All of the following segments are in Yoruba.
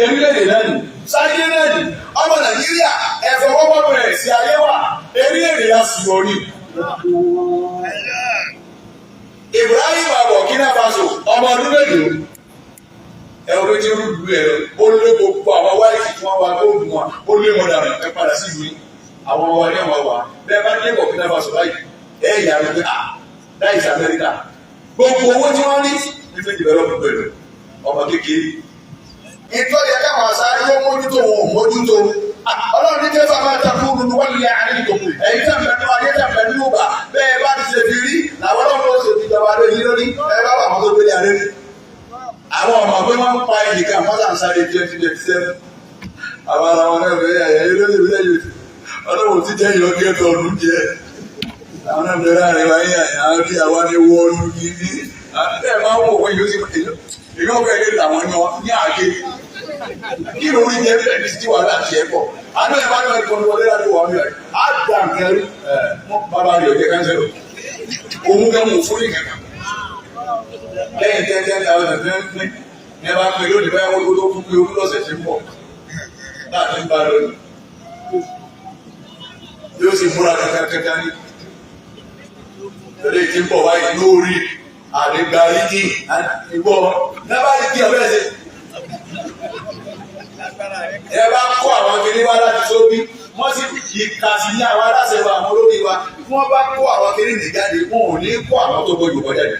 Orílẹ̀-èdè náà nì sáyé náà nì. Ọmọ Nàìjíríà ẹ̀fọ́ wọ́pọ̀ bẹ̀rẹ̀ sí ayé wà, orílẹ̀-èdè la sì wọ̀rí. Ibrahim Burkina Faso, ọmọ ọdún mélòó? Ẹ wo ló ti rúdu ẹ? Ó lé gbogbo àwọn white tí wọ́n wá góòlù wọn, ó lé wọn dànù. Ẹ padà sí ìlú yìí, àwọn ọmọ wa ní àwọn wà bẹ́ẹ̀. Bá dé Burkina Faso báyìí, ẹ yà á pé, ah, that is America. Gbogbo owó tí wọ́n rí nífi develop pẹ̀lú ọmọ kékeré. Ìtọ́ yẹ káwọn aṣáájú ó mójútó, wọn ò mójútó. Ọlọ́run ní kẹfà máa ta fún un wọ́n lé àárín ìtòkù. Ẹ̀yin tẹ̀ ń bẹ nínú ayé, tẹ̀ ń bẹ nínú bà bẹ́ẹ̀ bá ti ṣe fi rí làwọn ọlọ́run ó ṣe fi jọba lóyún lórí. Ẹ bá wà wọn tó gbélé aré rí. Àwọn ọmọ pé wọ́n ń pa ẹnìkan, wọ́n sàn sáré 2027. Àwọn ará wọn náà fẹ́ yà yà yóò lóṣèlú lẹ́yìn ọlọ́run ti jẹ́ ìyọ́ kẹ́tọ̀ ọdún jẹ́. Àwọn náà bẹ̀rẹ̀ àárín wa yà yà á bí àwa ní wọ́ọ̀lù gidi. Bẹ́ẹ̀ máa ń wò wọ́n, yóò sì èyí wọ́n fẹ́ẹ́ lé làwọn yan ní àgé. Kí ló rí jẹ́ bẹ́ẹ̀ ní tí wàhálà tiẹ̀ pọ̀? Àná ẹ̀ bá ní wọn wọlé láti wà mí rẹ̀ á dà nǹkan rí. Bàbá rẹ̀ ò jẹ́ councillor, òun gan mú fún ìkẹ̀kẹ̀ lẹ́yìn 10,000 tí wọ́n pín ní ẹ bá pín lónìí báyà wọ́n tó fún pé ogún lọ́sẹ̀ tí ń bọ̀ láti ń bá lónìí, yóò sì múra kankan kankan ní lórí tí ń bọ̀ wáyé lórí àdégbàríkì ìgbọ́ nábàá kí ọ̀bẹ ṣe. Ẹ bá kó àwọn kiri wá láti sóbí, wọ́n sì ìka sí ní àwọn aláṣẹ wa, àwọn olórí wa. Wọ́n bá kó àwọn kiri ní jáde, wọn ò ní kó àwọn tó gbójú kọjá jáde.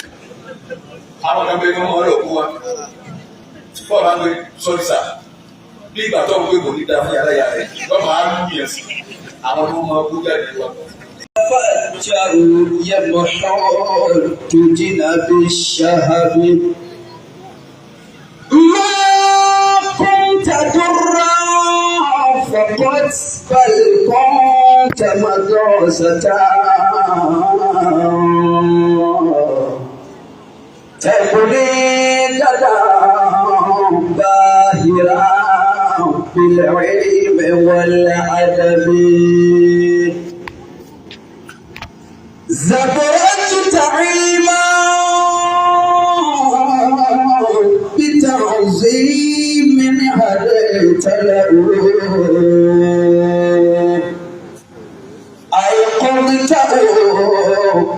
Àwọn kan bẹ kí wọ́n lọ kó wa bọ́ọ̀ bá ń gbé sọ́rí sà bí ìgbà tó ń gbé kò ní da fún yàrá yàrá rẹ̀, wọ́n máa ń lù yẹn sí àwọn tó máa kó jáde wa. فجروا يمحو تجنى بالشهب ما كنت درا فقد، بل كنت مدرسة تبني غدا باهرا بالعلم والأدب. زبرجت علما بتعظيم هديت له، أيقظته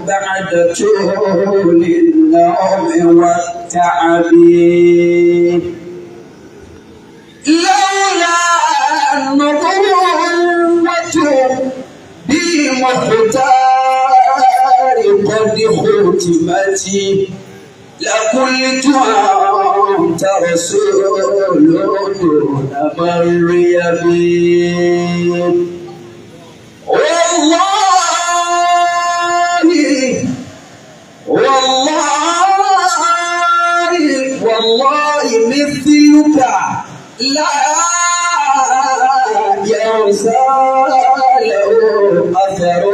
بعد طول النوم والتعب. لولا النبوة بمختار قد ختمت لقلت أنت رسول دون مريم. والله والله والله مثلك لا ينسى له أثر،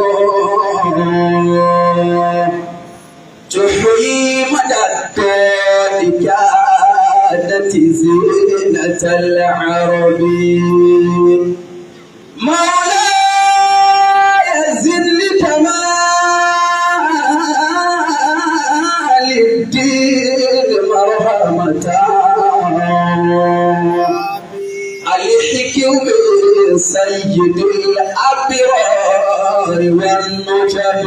تحيي مدى الدار كانت زينة العرب. مولاي زد لكمال الدين مرحمة، الحكم سيد الأبرار والنجب،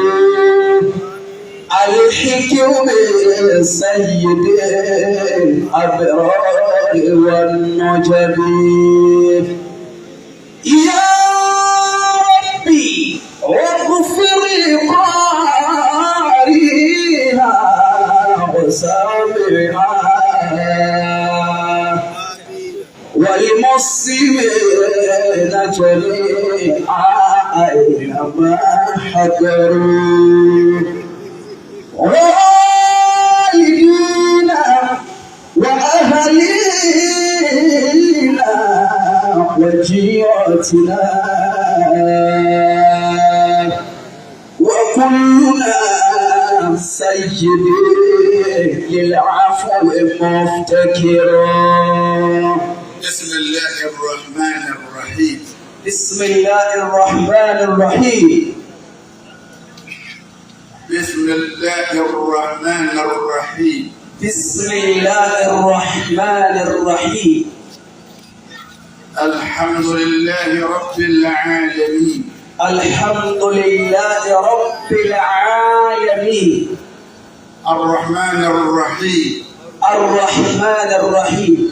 الحكم سيد الأبرار والنجب. يا ربي اغفر لقارئها وسامعها والمسلمين جميعا أينما حضروا، والدينا وأهلينا وجيرتنا، وكلنا سيدي للعفو مفتكر. بسم الله الرحمن الرحيم. بسم الله الرحمن الرحيم. بسم الله الرحمن الرحيم. بسم الله الرحمن الرحيم. الحمد لله رب العالمين. الحمد لله رب العالمين. الرحمن الرحيم. الرحمن الرحيم.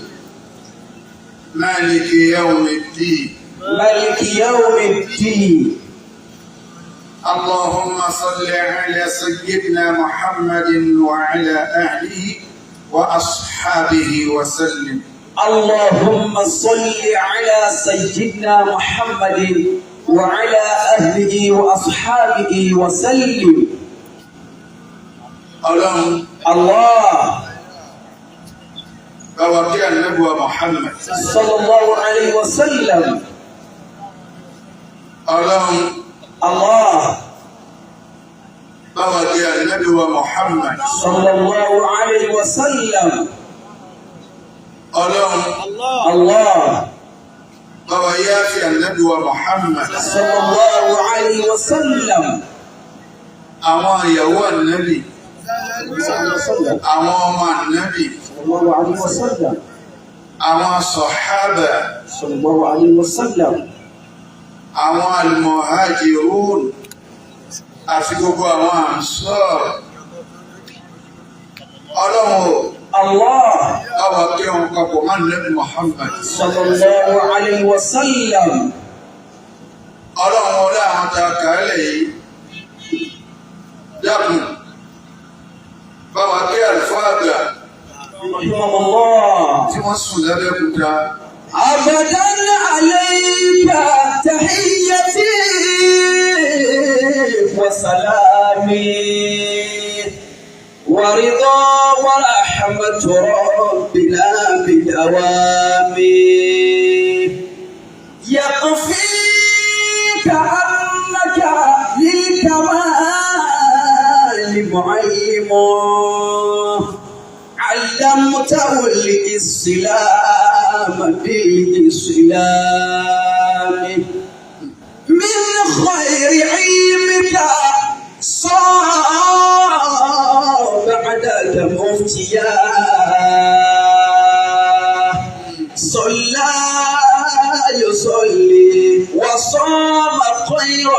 مالك يوم الدين. مالك يوم الدين. اللهم صل على سيدنا محمد وعلى آله وأصحابه وسلم. اللهم صل على سيدنا محمد وعلى أهله وأصحابه وسلم. Ọlọ́run, الله bá wa kí Ànábì wa Muhammad. صلى الله عليه وسلم. Ọlọ́run, الله bá wa kí Ànábì wa Muhammad. صلى الله عليه وسلم. Ọlọ́run, الله bá wa yááfì Ànábì wa Muhammad. صلى الله عليه وسلم. Àwọn ìyàwó Ànábì, صلى àwọn ọmọ Ànábì, الله عليه وسلم. Àwọn sọ̀hábà, صلى الله عليه وسلم. Àwọn al-muhajirun àti gbogbo àwọn ansar. Ọlọ́run ò, الله bá wa kí wọn papọ̀ mọ́ Ànábì Muhammad. صلى الله عليه وسلم. Ọlọ́run, ọlá àwọn tá a kà á lẹ̀ yìí, dákun, bá wa kí àlùfáà àgbà رحمه الله. Tí wọ́n sùn lábẹ́òkúta. أبدا عليك تحيتي وسلامي ورضا ورحمة ربنا بدوامي. يكفيك أنك للكمال معلم، علمته الإسلام بالإسلام. من خير علمك صار بعدك مفتيا، صلى يصلي وصام خير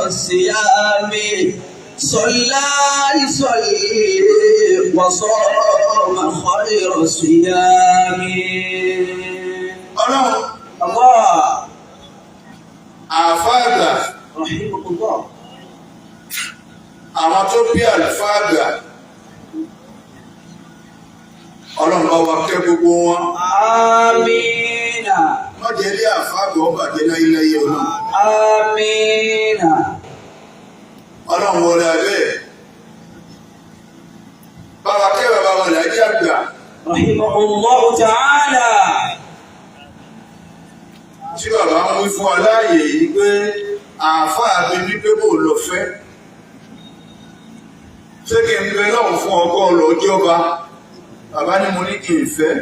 الصيام، صلى يصلي وصام خير الصيام. Ọlọ́run, الله àáfàá àgbà, رحمه الله. Àwọn tó bí àlùfáà àgbà, Ọlọ́run, bá wa kẹ́ gbogbo wọn. آمين. Má jẹ́ ilé àáfàá àgbà ó bàjẹ́ láyéláyé, Ọlọ́run. آمين. Ọlọ́run, wọlé abẹ́ ẹ̀, bá wa kẹ́ bàbá wọn làájì àgbà, رحمه الله تعالى. Tí bàbá ń wí fún wa láàyè yìí pé àáfàá mi ní pé bò lọ fẹ́, ṣé kí n bẹ lọ́hùn fún ọkọ ọlọ́jọ́ba? Bàbá ní mo ní kí n fẹ́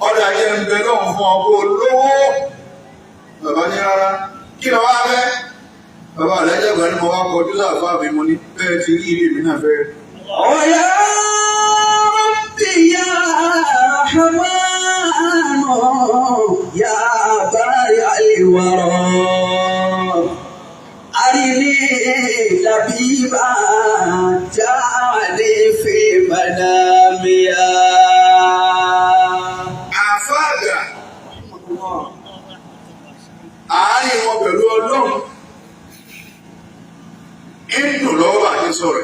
ọ̀dà jẹ́ ń bẹ lọ́hùn fún ọkọ olówó. Bàbá ní rárá, kí ló wá fẹ́? Bàbá àlẹ́jẹ̀gbà ni mo wá kọjú sáfà mi, mo ní bẹ́ẹ̀ ti rí ilé mi náà fẹ́. ويا ربي يا رحمن يا بارئ الورى، أرني لبيبا جاءني في منامي. Àáfàá àgbà, àárín wọn pẹ̀lú Ọlọ́run ń dùn lọ́wọ́ bá ti sọ̀rọ̀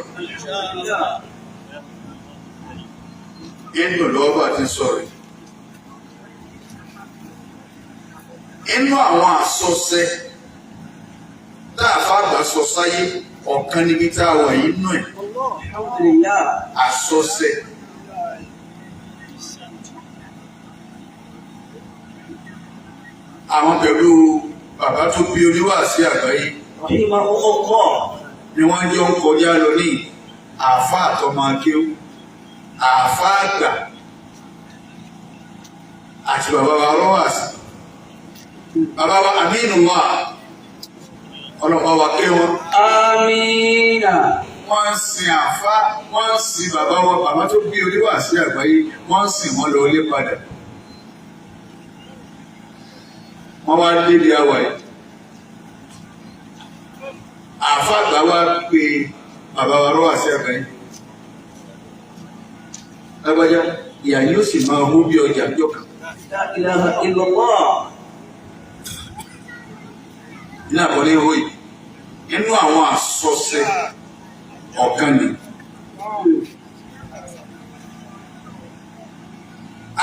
yìí, ń dùn lọ́wọ́ bá ti sọ̀rọ̀ yìí. Inú àwọn àsọsẹ tá àáfàá àgbà sọ sáyé, ọ̀kan níbi tá a wà yìí nù ẹ̀. Alhamdulillah. Àsọsẹ. Àwọn pẹ̀lú bàbá tó bí oníwàásí àgbáyé Rahimahullah. ni wọ́n jọ ń kọjá lọ ní àáfàá àtọmọ akéwú, àáfàá àgbà àti bàbá wa rọ́wàsí, bàbá wa Aminu wa, ọlọ́pàá wa ké wọn. Amina. Wọ́n ń sin àáfàá, wọ́n ń sin bàbá wa, bàbá tó bí oníwàásí àgbáyé, wọ́n ń sìn wọ́n lọ ilé padà. Wọ́n wá débi àwà yìí. Àáfàá àgbà wá pé bàbá wa rọ́wà sí àgbáyé. Lágbájá, ìyá yóò sì máa hó bí ọjà jọ kan. La ilaha illallah. Ní àkọlé ìhó yìí, nínú àwọn àsọsẹ ọ̀kan ni.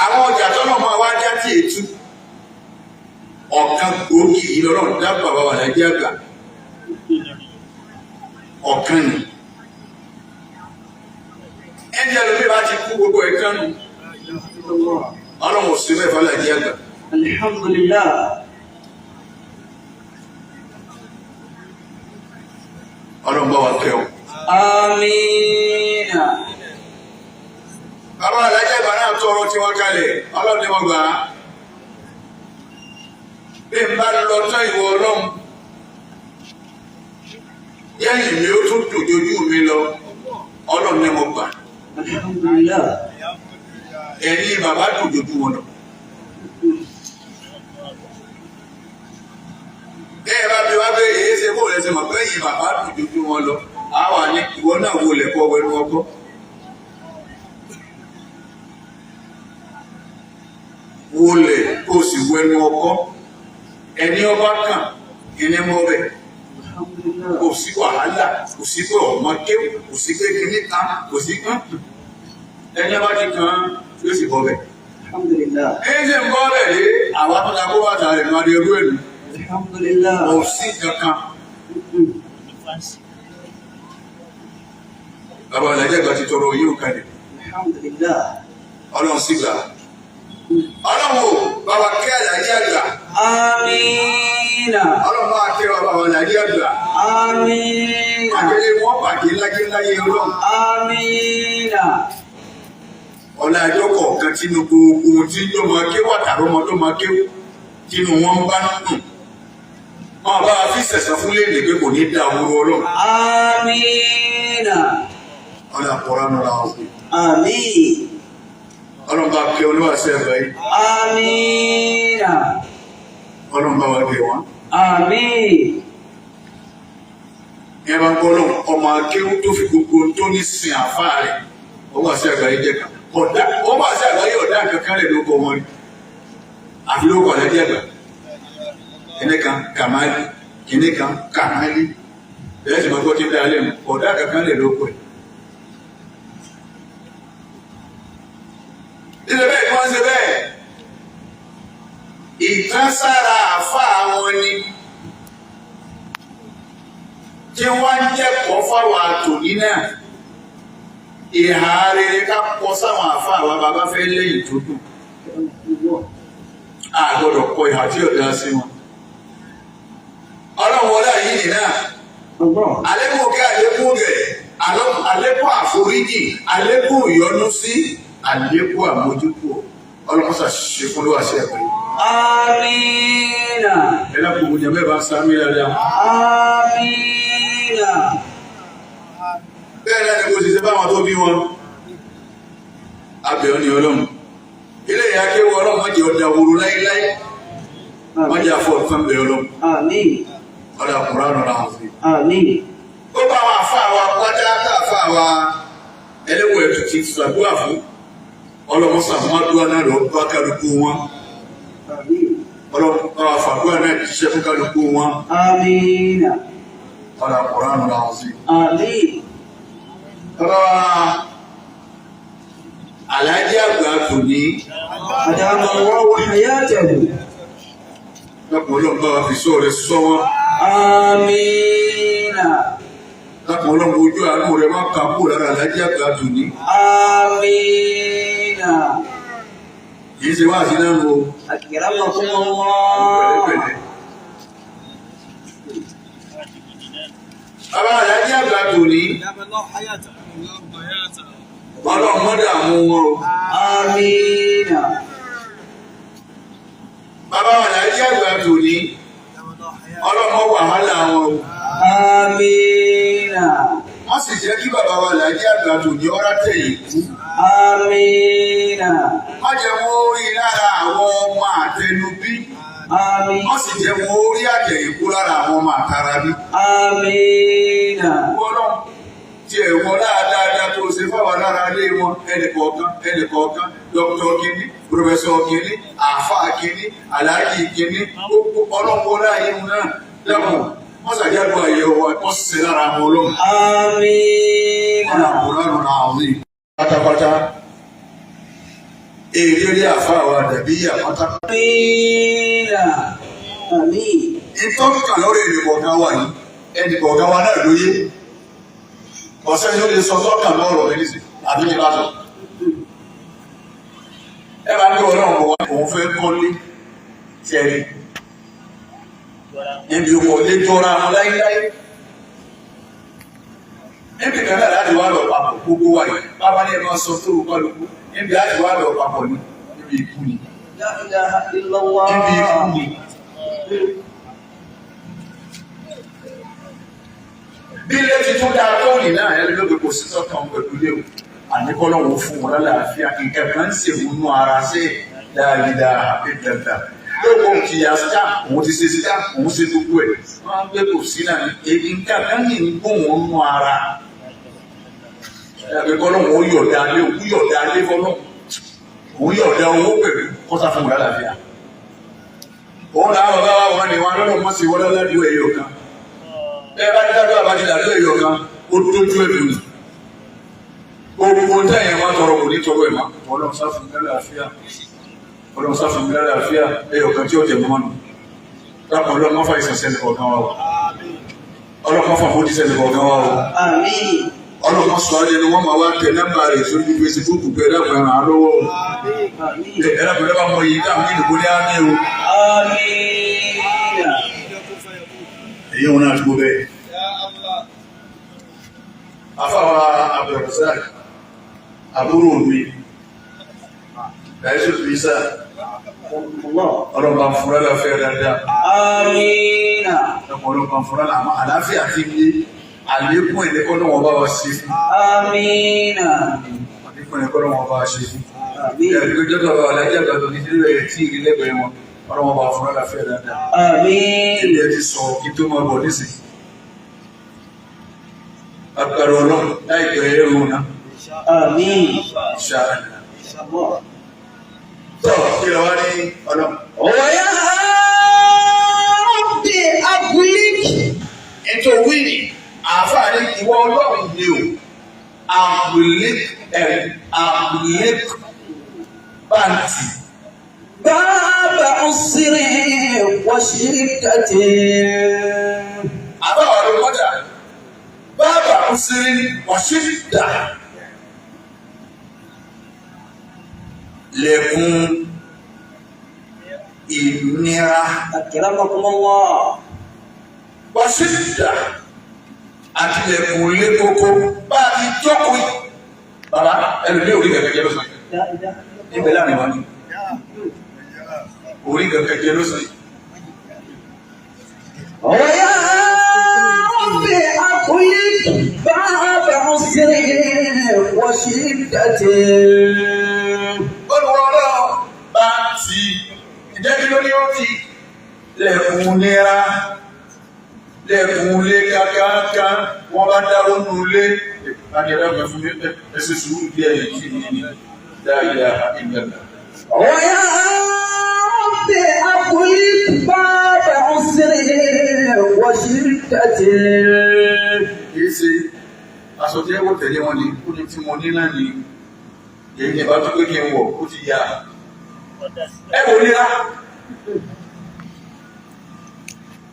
Àwọn ọjà tọ́nà máa wá já tí ètú. Ọ̀kan gbòógì yìí lọ́rọ̀ dá bàbá wa lájẹ́ àgbà. Ọ̀kan ni. Ẹni ẹlòmíì bá ti kú gbogbo ẹ̀ kánú. Ọlọ́run ò sí mẹ́fà lájẹ́ àgbà. Alhamdulillah. Ọlọ́run bá wa kẹ́ o. Amina. Bàbá alájà ìgbà náà tọrọ tí wọ́n kalẹ̀, Ọlọ́run ni wọ́n gbà á. Bí n bá lọ tán ìwọ Ọlọ́run, yẹ́yìn mi ó tún dùn jojú mi lọ, Ọlọ́run ni mo gbà. Alhamdulillah. Ẹ̀yin bàbá dùn jojú wọn lọ. Bẹ́ẹ̀ bá bí wá pé èyí ṣe bó rẹ̀ ṣe mọ̀ pé ẹ̀yin bàbá dùn jojú wọn lọ, á wà ní ìwọ náà wo lẹ̀kọ́ wẹnu ọkọ́. Wọlé kó o sì wẹnu ọkọ́, ẹni ọba kàn ẹni mọ́ bẹ̀. Alhamdulillah. Kò sí wàhálà, kò sí pé ọmọ kéwù, kò sí pé kíní kan, kò sí kán. Ẹni ọba ti kàn án yóò sì bọ́ bẹ̀. Alhamdulillah. Ẹni sì ń bọ́ bẹ̀ dé àwa tó ta kó bàtà rẹ̀ ní adé ẹrú ẹ̀lú. Alhamdulillah. Kò sí kankan. Bàbá alájà ìgbà ti tọrọ yóò kalẹ̀. Alhamdulillah. Ọlọ́run sì gbà. Ọlọ́run ò bàbá kẹ́ àlàyé àgbà. Amina. Ọlọ́run bá kẹ́ bàbá àlàyé àgbà. Amina. Akẹ́lẹ́ wọn bàjẹ́ láyé láyé Ọlọ́run. Amina. Ọ̀la ẹjọ́ kọ̀ọ̀kan tínú gbogbo tí yóò máa kéwà tàbí ọmọ tó máa kéwù tínú wọn ń bá dùn. Wọn bá fi sẹ̀sán fún léèlè pé kò ní dá owó Ọlọ́run. Amina. Ọlọ́run àpọ̀rọ̀ nura ọ̀gbìn. Amin. Ọlọ́run bá kẹ́ olúwa sí ẹ̀fọ́ yìí. Amina. Ọlọ́run bá wa gẹ̀ wọ́n. Amin. Ẹ bá gbọ́ lọ́wọ́ ọmọ akéwù tó fi gbogbo tó ní sin àfáà rẹ̀. Ọwọ́ àti àgbáyé jẹ́ kan. Ọ̀dà ọwọ́ àti àgbáyé ọ̀dà kankan rẹ̀ ló kọ wọn rí. Àfi ló kọ̀ lẹ́jẹ̀ gbà. Kìnní kan kàmáàlì, kìnní kan kàmáàlì. Bẹ́ẹ̀ sì máa gbọ́ tí ń dá lẹ́nu. Ọ̀dà kankan rẹ̀ ló kọ ẹ̀. Ṣé bẹ́ẹ̀ ni wọ́n ṣe bẹ́ẹ̀? Ìtàn sára àfáà wọn ni tí wọ́n ń jẹ́kọ̀ọ́ fáwọn àtòní náà. Ìhà rere ká kọ sáwọn àfáà wa bàbá fẹ́ lẹ́yìn tó dùn. A gbọ́dọ̀ kọ ìhà tí ò dá sí wọn. Ọlọ́run wọlé àyè nì náà. Allah. Àlékún kẹ́ àlékún rẹ̀, àlékún àforíjì, àlékún ìyọ́nú sí, àlékún àmójúkú. Ọlọ́run ṣàṣìṣe fún ló wà sí ẹ̀pẹ́. Amina. Ẹ dákun gbogbo jẹ́ bẹ́ẹ̀ bá ń sáré dáadáa. Amina. Bẹ́ẹ̀ náà ni kò sì ṣe báwọn tó bí wọn. Abẹ́ ọ ni Ọlọ́run. Ilé ìyá kéwọ́ Ọlọ́run má jẹ́ ọ̀dà wòrò láíláí. Má jẹ́ àfọ̀ nǹkan bẹ̀ Ọlọ́run. Amin. Ọlá Kùránì ọ̀la àwọn òfin. Amin. Ó bá àwọn àfa wa pátá káàfà wa ẹlẹ́wọ̀ ẹ̀tù ti ṣàdúrà fún. Ọlọ́run sàmúhàdúrà náà lọ bá kálukú wọn. Amin. Ọlọ́run bá wa fàdúrà náà jíṣẹ́ fún kálukú wọn. Amina. Ọlá Kùránì ọ̀la àwọn òfin. Amin. Bàbá wa Àlàájì àgbà tòní. Adama Allahu hayatahu. Lápò Ọlọ́run bá wa fi sọ rẹ̀ sọ wọn. Amina. Lápò Ọlọ́run ojú àánú rẹ̀ má kà kú lára Àlàájì àgbà tòní. Amina. Kì í ṣe wá sí náà o. Akramakum Allah. Pẹ̀lẹ́pẹ̀lẹ́. Bàbá Àlàájì àgbà tòní. Ọlọ́run mọ́ dààmú wọn o. Amina. Bàbá Àlàájì àgbà tòní. Ọlọ́run mọ́ wàhálà wọn o. Amina. Wọ́n sì jẹ́ kí bàbá wa Àlàájì àgbà tòní ọ̀rá tẹ̀yìn kú. Amina. Má jẹ́ wọ́n rí lára àwọn ọmọ àtẹnubí. Amin. Wọ́n sì jẹ́ wọn ó rí àtẹ̀yìnkú lára àwọn ọmọ àtàrà bí. آمين. Ọlọ́run tí ẹ̀ wọ́n dáadáa tó ṣe fáwọn lára ilé wọn ẹnìkọ̀ọ̀kan ẹnìkọ̀ọ̀kan dókítà kínní pòfẹ́sọ̀ kínní àáfàá kínní aláàjì kínní gbogbo ọlọ́run wọlé ayé wọn náà dákun wọ́n ṣàjálù àyẹ̀wò wọ́n ṣe lára àwọn ọlọ́run. آمين. Ọlọ́run àwọn yìí. Pátápátá èrè rí àáfàá wa dàbí ìyá pátápátá. آمين. آمين. Ìtọ́ka lórí ẹnìkọ̀ọ̀kan wa yìí ẹnìkọ̀ọ̀kan wa náà lóye ọ̀sẹ̀ yóò lè sọ tọ́ka lọ́rọ̀ mi nísì àbí ní bàtọ̀. Ẹ bá ní ọlọ́run bọ̀ wá òun fẹ́ kọ́lé tẹ̀lé níbi òkò lè jọra wọn láíláí. Níbi kan náà láti wá lọ papọ̀ gbogbo wa yìí bàbá ní ẹ máa sọ tó kálukú níbi láti wá lọ papọ̀ ní níbi ikú ni لا إله إلا الله. níbi ikú ni. Bí ilé ti tún dáa tó nì náà ẹni ló gbé kò sí sọ́kàn pẹ̀lú ilé o àníkọ́lọ́wọ́ fún wọn lálàáfíà nǹkan kan ń ṣèwọ́nú ara ṣe dáadáa àbí dandan lóko òun ti ya sá òun ti ṣe sá òun ṣe gbogbo ẹ̀ wọ́n á gbé kò sí náà ní èyí nǹkan kan yìí ń gbóhùn nú ara àbíkọ́lọ́wọ́ ó yọ̀ọ̀dá lé òun yọ̀ọ̀dá lé fọlọ́ òun yọ̀ọ̀dá owó pẹ̀lú kọ́sà fún wọn lálàáfíà òun làwọn bàbá wa wọn ni wọn lọ́dọ̀ mọ́ sí wọn lọ́dọ̀ ẹ̀yọ̀ kan ẹ bá ní dájú àbájú làdúrà ẹ̀yọ̀ kan ó dójú ẹ̀mí nù gbogbo tẹ̀yìn wọn tọrọ kò ní tọrọ ẹ̀ mọ́. Ọlọ́run sáfún mi lálàáfíà, Ọlọ́run sáfún mi lálàáfíà, ẹ̀yọ̀ kan tí ó tẹ̀ mọ́ nù dápọ̀. Ọlọ́run má fa ìsàn sẹ́ni kọ̀ọ̀kan wa o. Ọlọ́run má fa àmójì sẹ́ni kọ̀ọ̀kan wa o. آمين. Ọlọ́run má sọ ọ́ lẹ́nu wọ́n máa wá tẹ nọ́mbà rẹ̀ sórí Facebook pé ẹ dákun, ẹ ràn án lọ́wọ́ o. آمين. Ẹ dákun, ẹ bá mọ iye táwọn ìdìbò ní àmì o. آمين. Èyí wọn náà tó bẹ́ẹ̀. Afáwa Abdulrasaq, àbúrò mi, Yusuf Isa, الله. ọlọ́ba fúnra láfẹ́ dáadáa. آمين. Ọlọ́ba fúnra àmọ́ àlàáfíà ti ní àlékún ẹ̀lẹ́kọ́ náà wọ́n bá wa ṣe fún. آمين. Àlékún ẹ̀lẹ́kọ́ náà wọ́n bá wa ṣe fún. آمين. Ẹ̀rí jọ́tọ̀ bá wà lájẹ́ àgbàdo ní sílẹ̀ rẹ̀ tí ìrìnlẹ́gbẹ̀ẹ́ wọn, ọlọ́wọ́n bá fúnra láfẹ́ dáadáa. آمين. Ilé ẹ ti sọ̀rọ̀ kí tó máa bọ̀ nísìnyí. Agbára Ọlọ́run láìpẹ́ ẹ̀rọ náà. آمين. Ṣáà. الله. Tọ́ kí lọ wá ní ọlọ́run. ويا رب أغلق. Ètò wíìlì àáfàá ní ìwọ Ọlọ́run ni o. Àbùlé ẹ̀ àbùlé báǹtì. باب عسر وشدة. Àbáwá ló kọjá. Báàbà ń sinmi wàṣídà. Lẹ̀kùn ìnira. أكرمكم الله. Wàṣídà àti lẹ̀kùn lé koko bá a ti jókòó yìí. Bàbá ẹlòmíì ò rí kẹ̀kẹ́ jẹ lọ́sàn-án. لا إله إلا الله. Ibẹ̀ láàrin wa ni. Orí kẹ̀kẹ́ jẹ lọ́sàn-án yìí. ويا رب أغلق باب عسر وشدة. Olùwọ́ Ọlọ́run bá ti ìjẹ́ kí ló ní ó ti lẹ̀kùn nira lẹ̀kùn lé kákáká wọ́n bá dáwọ́ nù lé àti ẹ̀rọ fún mi ẹsẹ̀ sùúrù díẹ̀ yìí kí ni dáadáa ìgbàgbà. ويا رب أغلق باب عسر وشدة. Kìí ṣe aṣọ tí ẹ wò tẹ̀lé wọn ni ó ní tí mo ní náà ni èyí ni ìbá tó pé kí n wọ̀ ó ti yá ẹ wò nira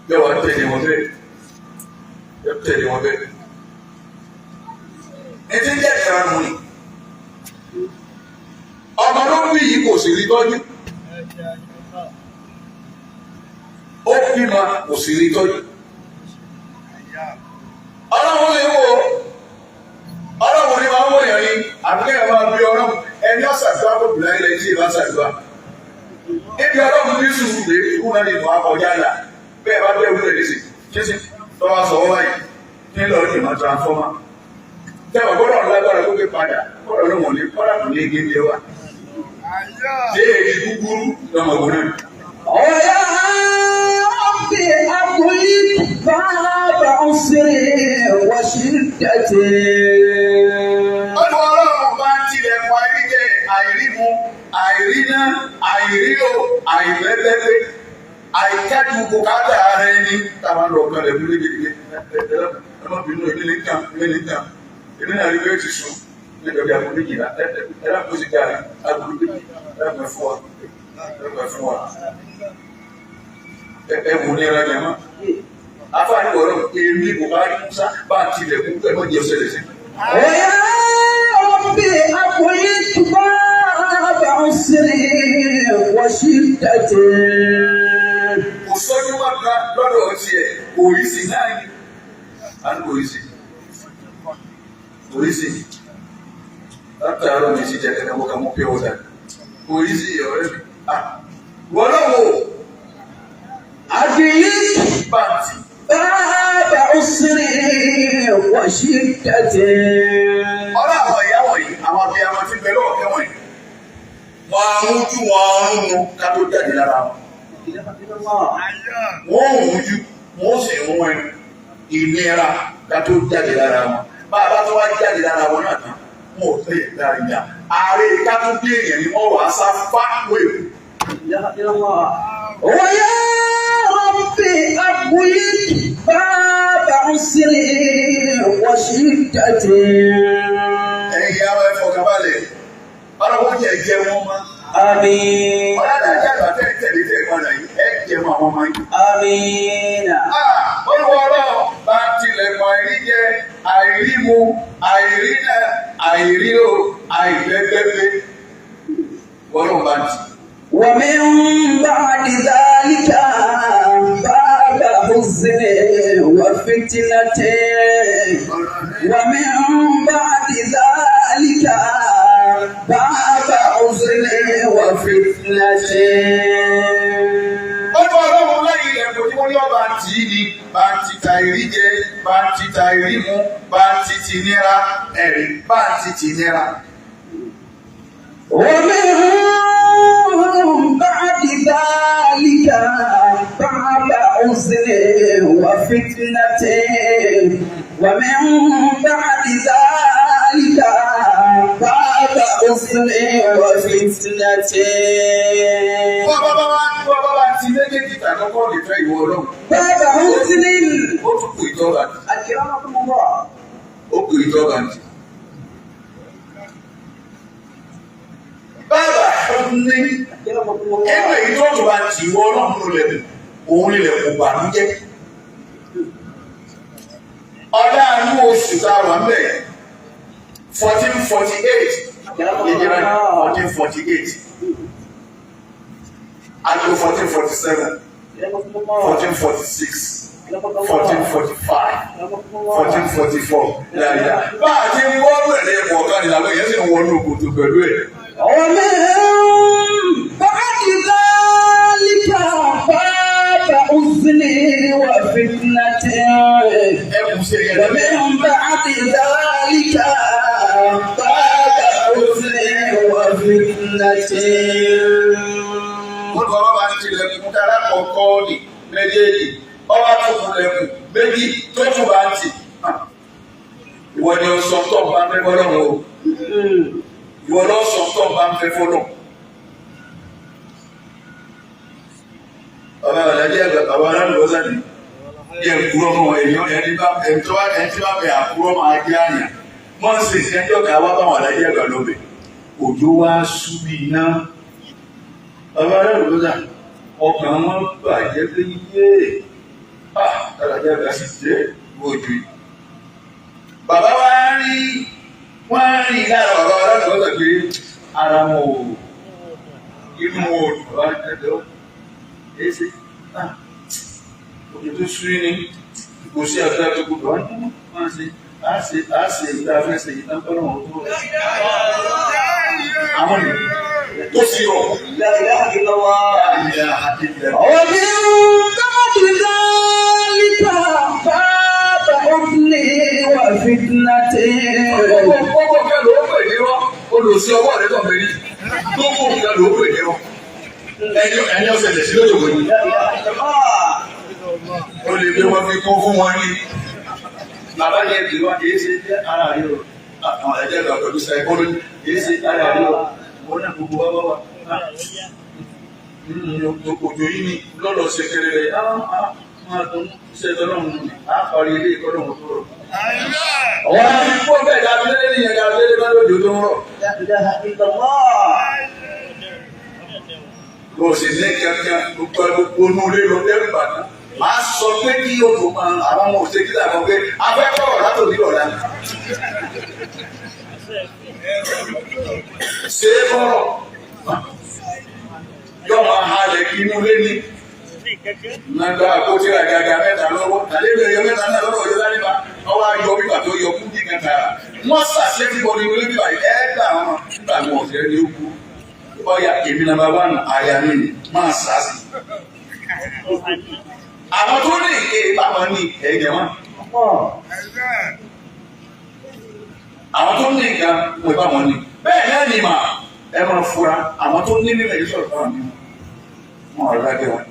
yóò wá tẹ̀lé wọn bẹ́ẹ̀ yóò tẹ̀lé wọn bẹ́ẹ̀ ní tí ń jẹ́ ìkànnì ni ọmọ ló ń bí yìí kò sì rí tọ́jú, ó bímọ kò sì rí tọ́jú. Ọlọ́run lè wo Ọlọ́run ní máa ń wòyàn ni àbíkẹ́ ẹ̀ máa bí Ọlọ́run ẹni ọ̀sàdúrà kò bìlà ilẹ̀ tí ìbá ṣàdúrà níbi Ọlọ́run ní sùúrù lè kú náà ní ìmọ̀ akọjá là bẹ́ẹ̀ bá bẹ́ẹ̀ wúlẹ̀ lẹ́sìn kí sì tọ́wọ́ sọ wọ́n báyìí ní lọ́ọ́ ní ìmọ̀ transformer tẹ́wọ̀ gbọ́dọ̀ lágbára ló gbé padà gbọ́dọ̀ ló wọ̀n ní kọ́dà kò ní ege ní wa ṣé èyí kúkúrú lọ́mọ ògùn náà. ويا أغلق باب عسر وشدة. Ọdún ọlọ́run bá ń tilẹ̀kùn àìríjẹ, àìrímu, àìríná, àìrílò, àìlẹ́gbẹ́gbẹ́, àìkájú bùkátà ara ẹni táwọn lọ kan lẹ̀kún lédè. Ẹlọ́bìnrin èmi ní tàn, èmi ní tàn, èmi náà rí bẹ́ẹ̀ ti sùn nítorí aago 12. Ẹlọ́pàá sì dára aago 12. Ẹlọ́pàá fún wa, ẹlọ́pàá fún wa. Ẹ wò ní ẹran jẹ mọ́ afáàní wọ̀rọ̀ èmi Buhari Musa bá tilẹ̀kùn pẹ̀lú ọjọ́ ìṣẹ̀lẹ̀ sí. ويا رب أغلق باب عسر وشدة. Kò sọ́jú wá kan lọ́dọ̀ ọtí ẹ̀ òrìṣì náà ni à ń òrìṣì òrìṣì látàárọ̀ mi sì jẹ́ kẹ́kẹ́ mọ́ ká mọ́ pure water òrìṣì ọ̀rẹ́ mi ah wọ́n náà wò. أغلق Bàǹtì باب عسر وشدة. Ọlọ́ àwọn ìyá wọ̀nyí, àwọn abiyamọ tí ń bẹ lọ́wọ́ kẹ́ wọ̀nyí, wọ́n á rújú, wọn á rúnu ká tó jáde lára wọn. Wọ́n ò rújú, wọ́n sì rún ẹnu ìnira ká tó jáde lára wọn. Bá a bá tó wá jáde lára wọn náà tán, wọn ò tẹ̀lé lára ìjà ààrẹ ká tó dé èèyàn ni wọ́n wà á sá fáwọn èkó. ويا رب أغلق باب عسر وشدة. Ẹ̀yin àwọn ẹ̀fọ́ kabalẹ̀ ọlọ́wọ́ jẹ́ jẹ́ wọn mọ́. آمين. Ọlọ́dà àgbà tẹ̀ tẹ̀lé tẹ̀ padà yìí ẹ̀ jẹ́ wọn àwọn ọmọ yìí. آمين. Olúwa ọlọ́run bá tilẹ̀kùn àìríjẹ, àìrímu, àìrínà, àìrílò, àìlẹ́gbẹ́gbẹ́ wọ́n bá ti. ومن بعد ذلك باب حزن وفتنة. ومن بعد ذلك باب حزن وفتنة. Olúwa ọlọ́run lẹ́yìn ilẹ̀kùn tí wọ́n ní ọba tì í ni bá ti ta ìríjẹ, bá ti ta ìrímu, bá ti ti nira ẹ̀rí, bá ti ti nira. ومن بعد ذلك باب حزن وفتنة. ومن بعد ذلك باب حزن وفتنة. Wọ́n bá bá wá wọ́n bá bá ti méjèèjì tà kọ́kọ́ lè fẹ́ ìwọ ọlọ́run. باب حزن. Ó tún kù ìtọ́ba tì. أكرمكم الله. Ó kù ìtọ́ba tì. Bàbá ní أكرمكم ẹnu الله. èyí tó tún bá tì ìwọ ọlọ́run ló lẹ̀kùn òun lè lẹ̀kùn bànújẹ́. Ọ̀dà àánú oṣù tá a wà ń bẹ̀ 1448 ìjìnlẹ̀ 1448 àgbo 1447, أكرمكم الله. 1446, أكرمكم الله. 1445, أكرمكم الله. 1444 láyà. Bá a ti ń wọ́n ẹ̀ lẹ́yìn kọ̀ọ̀kan ni làwọn èèyàn sì ń wọnú kòtò pẹ̀lú ẹ̀. ومن بعد ذلك باب حزن وفتنة. Ẹ kù sí ẹ̀yẹ lẹ́yìn. ومن بعد ذلك باب حزن وفتنة. Wọ́n lọ bá ti lẹ̀kùn dára kọ̀ọ̀kọ́ ní méjèèjì ọba tó kù lẹ̀kùn méjì tó tún bá ń tì. Ìwọ ni o sọ tó ń bá ń fẹ́ fọlọ́run o. Ìwọ lọ sọ tó ń bá ń fẹ́ fọlọ́run. Bàbá Àlàjì àgbà, bàbá aláàlú ni yẹ kúrọ́ mọ́ èèyàn ẹni bá ẹni tó bá ẹni tí bá bẹ àkúrọ́ máa jẹ́ àyàn. Wọ́n sì ṣe ẹjọ́ ká wá báwọn Àlàjì àgbà lọ́bẹ̀. Òjò wá sú bí iná. Bàbá aláàlú ọkàn wọn bàjẹ́ pé yé ah Àlàjì àgbà sì jẹ́ ojú yìí. Bàbá wa rí wọ́n rí lára bàbá aláàlú pé ara wọn ò inú wọn ò dùn. Bàbá ẹgbẹ́ ẹsẹ̀ ah òjò tó sú ni kò sí àdúrà tó gbogbo wọn máa ṣe á ṣe á ṣe ìta fẹ́ ṣe ìta fẹ́ràn wọn tó rẹ̀. Àwọn ènìyàn tó sì rọ̀. لا إله إلا الله. Ìyá àti ìyá. ومن بعد ذلك باب حزن وفتنة. Gbogbo nǹkan ló ń pè ní rọ́, olùsí ọwọ́ rẹ̀ tó ń bẹ ní. Gbogbo nǹkan ló ń pè ní rọ́. Ẹni ẹni ọ̀sẹ̀ lè sí lójoojú ni. لا إله إلا الله. Ó lè gbé wọn fi kún fún wọn ní. Bàbá yẹn kì í wá kì í ṣe ara rẹ o. Àwọn ẹ̀jẹ̀ lọ pẹ̀lú psychology kì í ṣe ara rẹ o. Wọ́n náà gbogbo wá wá wá. Òjò yìí ni lọ́lọ́ ṣe kéré rẹ̀. Máa dùn ṣe tọ́lọ́run ni. Á parí ilé ìkọ́lọ́run tó rọ̀. Àwọn àti kó bẹ́ẹ̀ dábìlẹ́ ní ẹ̀dá abẹ́lé bá lójó tó ń rọ̀. لا إله إلا الله. Kò sì ní kankan gbogbo gbogbo inú ilé lọ dẹ́rù bàtà. Màá sọ pé kí odò máa àwọn ọmọ òṣèlú kíkà kan pé afẹ́kọ̀ọ́ látòní ọ̀la. Ṣé é fọ́rọ̀? Yọ máa halẹ̀ kí inú ilé ní. Nàgbà àpótí àgàgà mẹ́ta lọ́wọ́. Àlejò ẹ̀yọ mẹ́ta náà lọ́wọ́ ọjọ́ láríba. Ọwọ́ ayọ̀ bíbà tó yọ kú kíkan tààrà. Wọ́n sàṣẹ́ fífọ́ ní ilé bíbà yìí. Ẹ gbà wọn nígbà wọn ọ̀sẹ̀ ni ó kú. Ọya èmi nàbà wà nù àyà mi ni máa sàásì. Àwọn tó ní ìké báwọn ní ẹ̀jẹ̀ wọn. Àwọn tó ní nǹkan wọ́n bá wọn ní. Bẹ́ẹ̀ náà ni mà ẹ máa fura àwọn tó ní mímọ̀ yìí sọ̀rọ̀ fáwọn mímọ̀. Wọ́n ọ̀rọ̀ lábẹ́ wọn.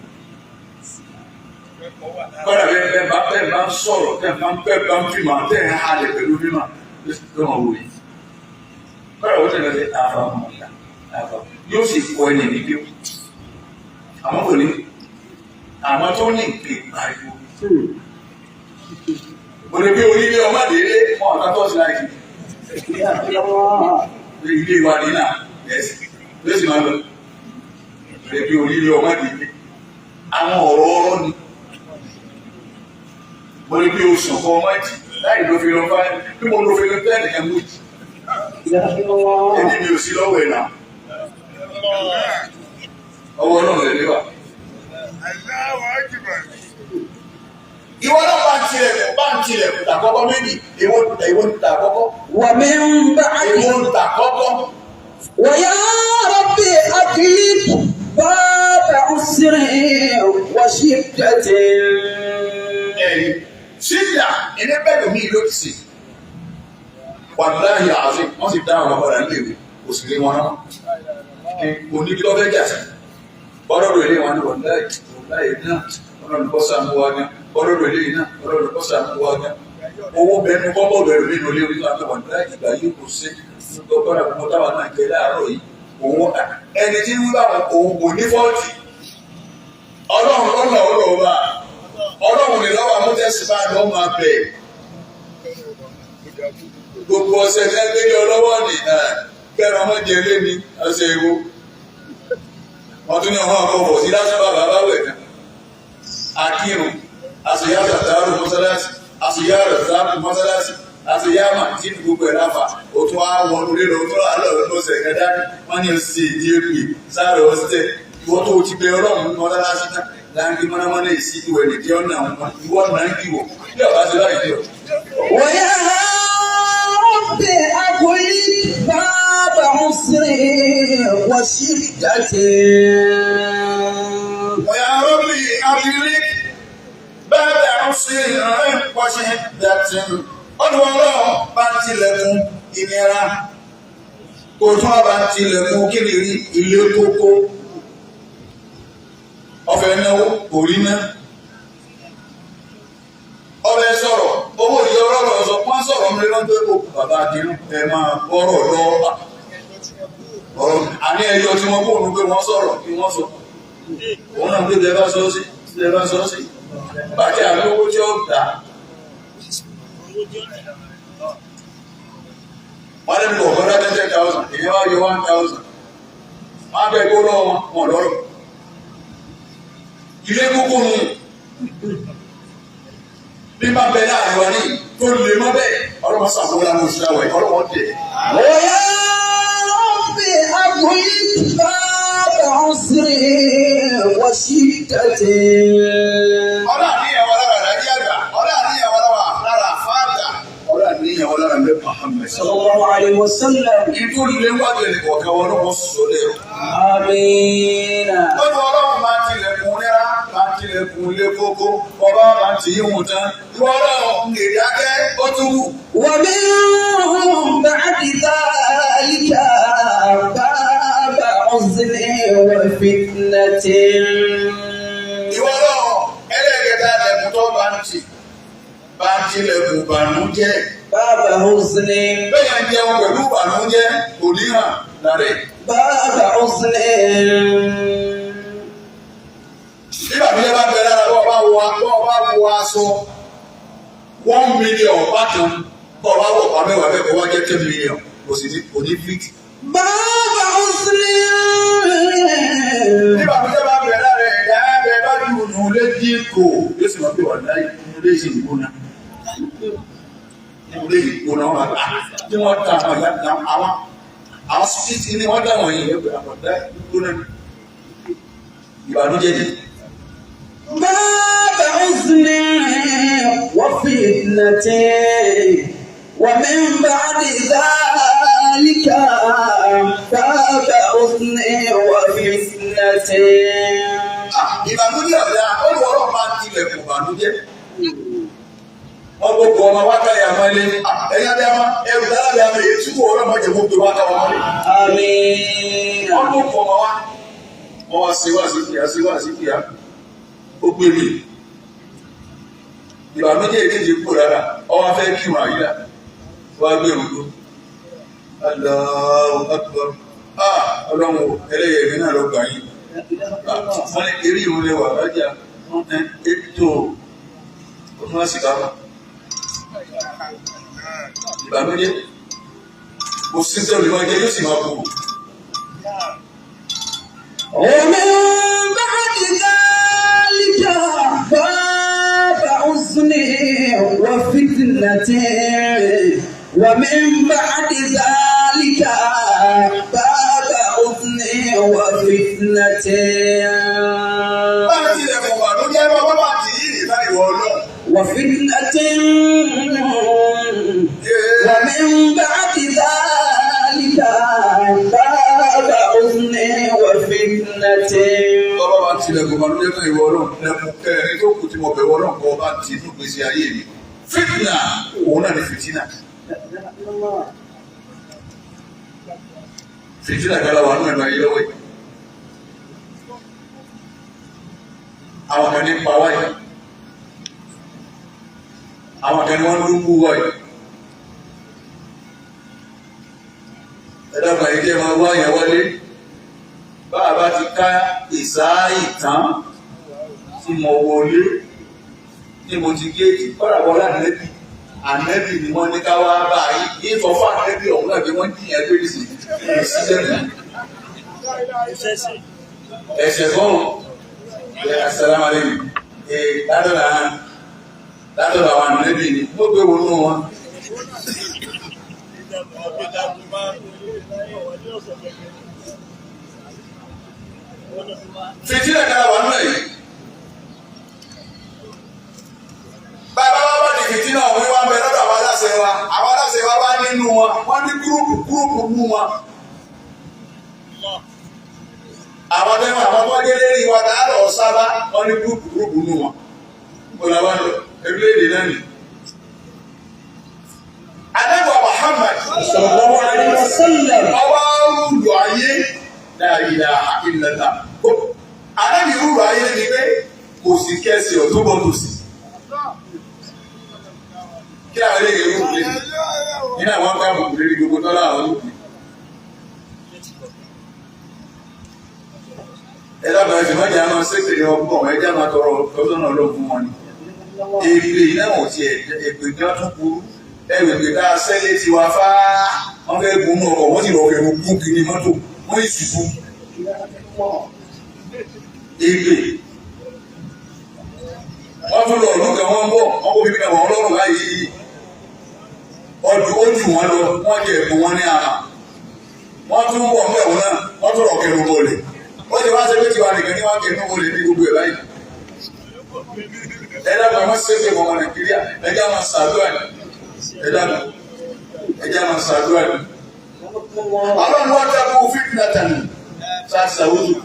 Kọ́dà bẹ́ẹ̀ bẹ́ẹ̀ bá bẹ́ẹ̀ bá ń sọ̀rọ̀ bẹ́ẹ̀ bá ń bẹ́ẹ̀ bá ń fi màá tẹ̀ ń halẹ̀ pẹ̀lú mímọ̀ lọ́wọ́ wò yìí. Kọ́dà wọ́n tẹ̀lé àfà ọmọ ìyá àfà yóò sì kọ ẹni níbí o. Àmọ́ kò ní àwọn tó ní ìpè pariwo. Mo lè gbé onílé ọmọdé lé wọn ọ̀tá tó sì láìsí. لا إله إلا الله. Ilé wa ní náà ẹ̀sì ló sì máa lọ. Mo lè gbé onílé ọmọdé lé. Àwọn ọ̀rọ̀ ọ̀rọ̀ ni. Mo lè gbé oṣù kan ọmọ ẹ̀jì láì ló fi lọ bá bí mo lọ fi lọ bẹ́ẹ̀ nìkan mú jì. لا إله إلا الله. Èmi mi ò sí lọ́wọ́ ẹ̀ náà. Ọwọ́ náà lè léwà. Ìwọ náà bá ń tilẹ̀kùn bá ń tilẹ̀kùn tàkọ́kọ́ méjì èwo èwo ń ta àkọ́kọ́ ومن بعد èwo ń ta àkọ́kọ́. ويا ربي أغلق باب عسر وشدة. Ẹ̀rí sídà ẹni bẹ́ẹ̀ mi ló ti sè. Wàláhì àti wọ́n sì dá àwọn ọmọ rẹ̀ léwe kò sì lé wọn náà. Kò ní kí lọ́ fẹ́ jà sí. Bọ́dọ̀dọ̀ ilé wọn ni wàláhì wàláhì náà ọlọ́run kọ́ sàmú wa gan. Bọ́dọ̀dọ̀ ilé náà ọlọ́run kọ́ sàmú wa gan. Owó bẹnu kọ́bọ̀dù ẹ̀rù nínú ilé orí àti wàláhì ìgbà yìí kò sí. Gbọ́dọ̀ gbogbo táwa náà jẹ láàárọ̀ yìí. Òun ẹni tí wíwá òun kò ní fọ́ọ̀tì. Ọlọ́run lọ́nà ọ̀rọ̀ wa. Ọlọ́run ní lọ́wọ́ amútẹ́síbá ló máa bẹ̀. Gbogbo ọ̀sẹ̀ tẹ́gbẹ́lẹ́ ọlọ́wọ́ ní kẹ́rọ ọmọ jẹ lé ní ọ̀sẹ̀ ìwo. Wọ́n tún ní ọmọ ọkọ̀ bọ̀ sí lásán bàbá bá wẹ̀ tán. Akírun, àṣeyá tàtàrù mọ́sálásì, àṣeyá rẹ̀ mọ́sálásì, àṣeyá màtí gbogbo ẹ̀ láfà. Ó tún á wọnú lílọ tó rà lọ́rùn lọ́sẹ̀ kẹta wọ́n ní ọ̀sẹ̀ ìdí èpè sáré ọ̀sẹ̀ ìwọ́n tó ti bẹ ọlọ́run mọ́sálásí náà láńkì mọ́nàmọ́ná ìsí ìwẹ̀ nìkí ọ̀nà ìwọ náà ń kíwọ̀ bí ọ̀bá ṣe láì dé ọ̀. ويا ربي أغلق باب عسر وشدة. ويا ربي أغلق باب عسر وشدة. Ọdún ọlọ́run bá ń tilẹ̀kùn ìnira kò tún wá bá ń tilẹ̀kùn kí lè rí ilé kókó ọfẹ náwó kò rí ná ọbẹ̀ sọ̀rọ̀ owó ìyá ọlọ́rọ̀ sọ wọ́n sọ̀rọ̀ mi lọ́n pé kò bàbá àdínú ẹ máa bọ́rọ̀ lọ ọ̀rọ̀ àní ẹyọ tí wọ́n kóònù pé wọ́n sọ̀rọ̀ kí wọ́n sọ òun náà pé tẹ bá sọ sí tẹ bá sọ sí bàjẹ́ àlówó tí ó gbà wọ́n lẹ́nu kọ̀ọ̀kan dá 10,000 èyí wá yọ 1,000 wọ́n á bẹ kó lọ́wọ́ wọn wọn lọ́rọ̀ ilé kókó nù bí bá bẹ láàrin wa ní tó lè mọ́ bẹ́ẹ̀ ọlọ́mọ sàkóso àwọn oṣù àwẹ̀ ọlọ́mọ tẹ̀. ويا ربي أغلق باب عسر وشدة. Ọlá àníyàn wa lára àdájí àgbà, ọlá àníyàn wa lára àfáàgbà, ọlá àníyàn wa lára mẹ́fà Muhammad. صلى الله عليه وسلم. Ikú lè wájú ẹnì kọ̀ọ̀kan wọn lọ́wọ́ sọ lẹ́rọ. آمين. Lọ́dún ọlọ́run máa tilẹ̀kùn nira, máa tilẹ̀kùn ilé kókó, ọba máa ti yíwùn tán. Ìwọ ọlọ́run èrè akẹ́ ó tún wù. ومن بعد ذلك باب عزل وفتنة. Ìwọ ọlọ́run ẹlẹ́gẹ̀ta lẹ̀kùn tì bá ń tilẹ̀kùn ìbànújẹ́. باب حزن. Bẹ́ẹ̀ yẹn jẹun pẹ̀lú ìbànújẹ́ kò ní hàn lára ẹ̀. باب حزن. Bí ìbànújẹ́ bá bẹ lára bọ́ bá wọ aṣọ 1 million bákan bọ́ bá wọ̀ pa mẹ́wàá bẹ́ẹ̀ kó wá jẹ́ 10 million kò sì ní kò ní fit. باب حزن. Bí ìbànújẹ́ bá bẹ lára ẹ̀dá bẹ bá dùn ún lé dín kò yóò sì máa bí wà láyé inú ilé ìsìn ìgbóná. Inú ilé ìgbóná wọn bá tí wọ́n ta àwọn ìyá àwọn sípìtì ni wọ́n dá wọ̀nyí ẹgbẹ́ àwọn ọ̀dá ìgbóná ni. Ìbànújẹ́ ni. باب حزن وفتنة ومن بعد ذلك باب حزن وفتنة. Ìbànújẹ́ ọ̀dà olùwọ́rọ̀ máa ń tilẹ̀kùn ìbànújẹ́. Wọ́n gbogbo ọmọ wákàyà mọ́lé ẹ̀yà bí a máa ẹrù dára bí a máa èyí tí wọ́n ọlọ́mọ jẹ̀ gbogbo wákà wọn mọ́lé. آمين. Wọ́n gbogbo ọmọ wa wọ́n wá sí wá sí fìyà sí wá sí fìyà ó gbé mi. Ìbànújẹ́ èkejì kú rárá ọwọ́ fẹ́ kí wọn àyílà wọ́n á gbé òdo. Allahu Akbar. Ah, ọlọ́run ẹlẹ́yẹ̀ mi náà lọ gbà yín. Wọ́n ní eré ìwọ̀n lẹ́wà lájà ètò ọdún àsìkò àmà. Ìbànújẹ́ kò sí sẹ́wọ̀n lè máa jẹ yóò sì máa kú. ومن بعد ذلك باب حزن وفتنة ومن بعد ذلك باب حزن وفتنة. Bá a tilẹ̀ kọ̀ ìbànújẹ́ bá bá bá tì í ìta ìwọ ọlọ́run. وفتنة ومن بعد ذلك باب حزن وفتنة. Bàbá bá tilẹ̀kùn ìbànújẹ́ kan ìwọ ọlọ́run lẹ́kùn kẹrin tó kù tí mo bẹ̀ wọ ọlọ́run kọ́ bá ti inú gbèsè ayé mi. Fitna òun náà ni fìtínà. Fìtínà kan láwa nínú ẹ̀rọ ayé lọ́wọ́ yìí. Àwọn kan ní pa wáyé. Àwọn kan ní wọ́n ń dúnkú wáyé. Ẹ dábàá yìí jẹ́ máa wá yẹn wálé. Bá a bá ti ká ìsáàyì tán tí mo wọlé ní mo ti géètì kọ́ra bọ́lá ànẹ́bì ànẹ́bì ni wọ́n ní ká wá bá a yìí ní sọ fún ànẹ́bì ọ̀hún náà bí wọ́n jìyàn gbé ní sí sílẹ̀ nù. Ẹ̀sẹ̀ kọ́ ẹ̀ asalaamu aleykum ẹ̀ látọ̀dọ̀ àwọn ànẹ́bì ni mo gbé wọnú wọn. Fìtílẹ̀ kan wà nínú èyí. Bàbá wa bá di fìtínà ọ̀hún wá ń bẹ lọ́dọ̀ àwọn aláṣẹ wa. Àwọn aláṣẹ wa bá nínú wọn, wọ́n ní gúrúùpù gúrúùpù nú wọn. Àwọn tẹ́wọ̀n àwọn tó ń dé lérí wa tá a lọ sábà wọ́n ní gúrúùpù gúrúùpù nú wọn. Mo làwọn lọ, orílẹ̀-èdè náà nì. Adébọ̀ Muhammad صلى الله عليه وسلم. Ọwọ́ rúlù ayé la ilaha illallah. Ànábì rúlù ayé ni pé kò sí kẹsì ọ̀tún bọ̀ tó sí. Kí àwọn eléyìí rúlù lé nínú àwọn ọkọ̀ àbùkù lérí gbogbo tọ́lá àwọn olùkù. Ẹ dábàá ẹsẹ̀ mọ́jà máa ṣèkèrè ọgbọ̀n ẹjẹ́ máa tọrọ ọdún náà lọ fún wọn ni. Èpè náà ò tiẹ̀ èpè gan tún burú. Ẹ̀rù èpè tá a sẹ́lé tiwa fáá. Wọ́n fẹ́ gun inú ọkọ̀ wọ́n sì lọ́ọ́ fẹ́ẹ́ gún kiri mọ́tò wọ́n yìí ṣubú. Èpè. Wọ́n tún lọ ọdún kan wọ́n ń bọ̀ wọ́n kó bíbí náà wọ́n lọ́rùn báyìí. Ọdún ó jù wọ́n lọ wọ́n jẹ ẹ̀bùn wọn ní àmà. Wọ́n tún ń bọ̀ ń bẹ̀ wọ́n náà wọ́n tún rọ̀ kẹrù bọ̀lẹ̀. Ó ti wá ṣe pé tiwa nìkan ní wọ́n kẹrù bọ̀lẹ̀ ní gbogbo ẹ̀ báyìí. Ẹ dábàá ẹ má ṣépè mọ́ ọmọ Nàìjíríà ẹ jẹ́ àwọn ṣàdúrà ni. Ẹ dábàá ẹ jẹ́ àwọn ṣàdúrà ni. Ọlọ́run wá dákú fitnatan ṣàṣàwùjù.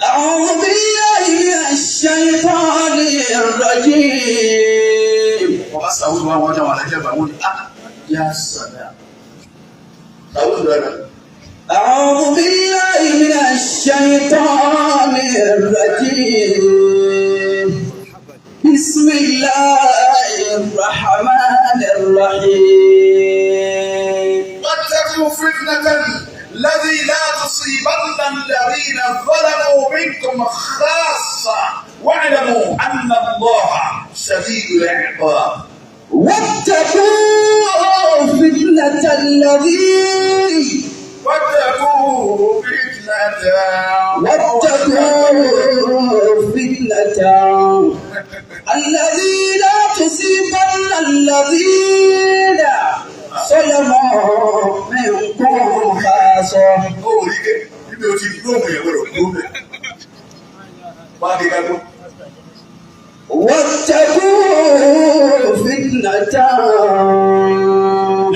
أعوذ بالله من الشيطان الرجيم. Wọ́n bá ṣàwùjù wọn wọ́n jáwọn alájà bá wọn ni ah yá sàdá. Ṣàwùjù dáadáa. أعوذ بالله من الشيطان الرجيم. بسم الله الرحمن الرحيم. واتقوا فتنة الذي لا تصيبن الذين ظلموا منكم خاصة واعلموا أن الله شديد العقاب. واتقوا فتنة الذي واتقوا فتنة واتقوا فتنة الذي لا تصيبن الذين ظلموا منكم خاصة. Ó rí ké níbi o ti gbóhùn yẹn gbọ́dọ̀ gbóhùn rẹ̀. Wá dé ká gbó. واتقوا فتنة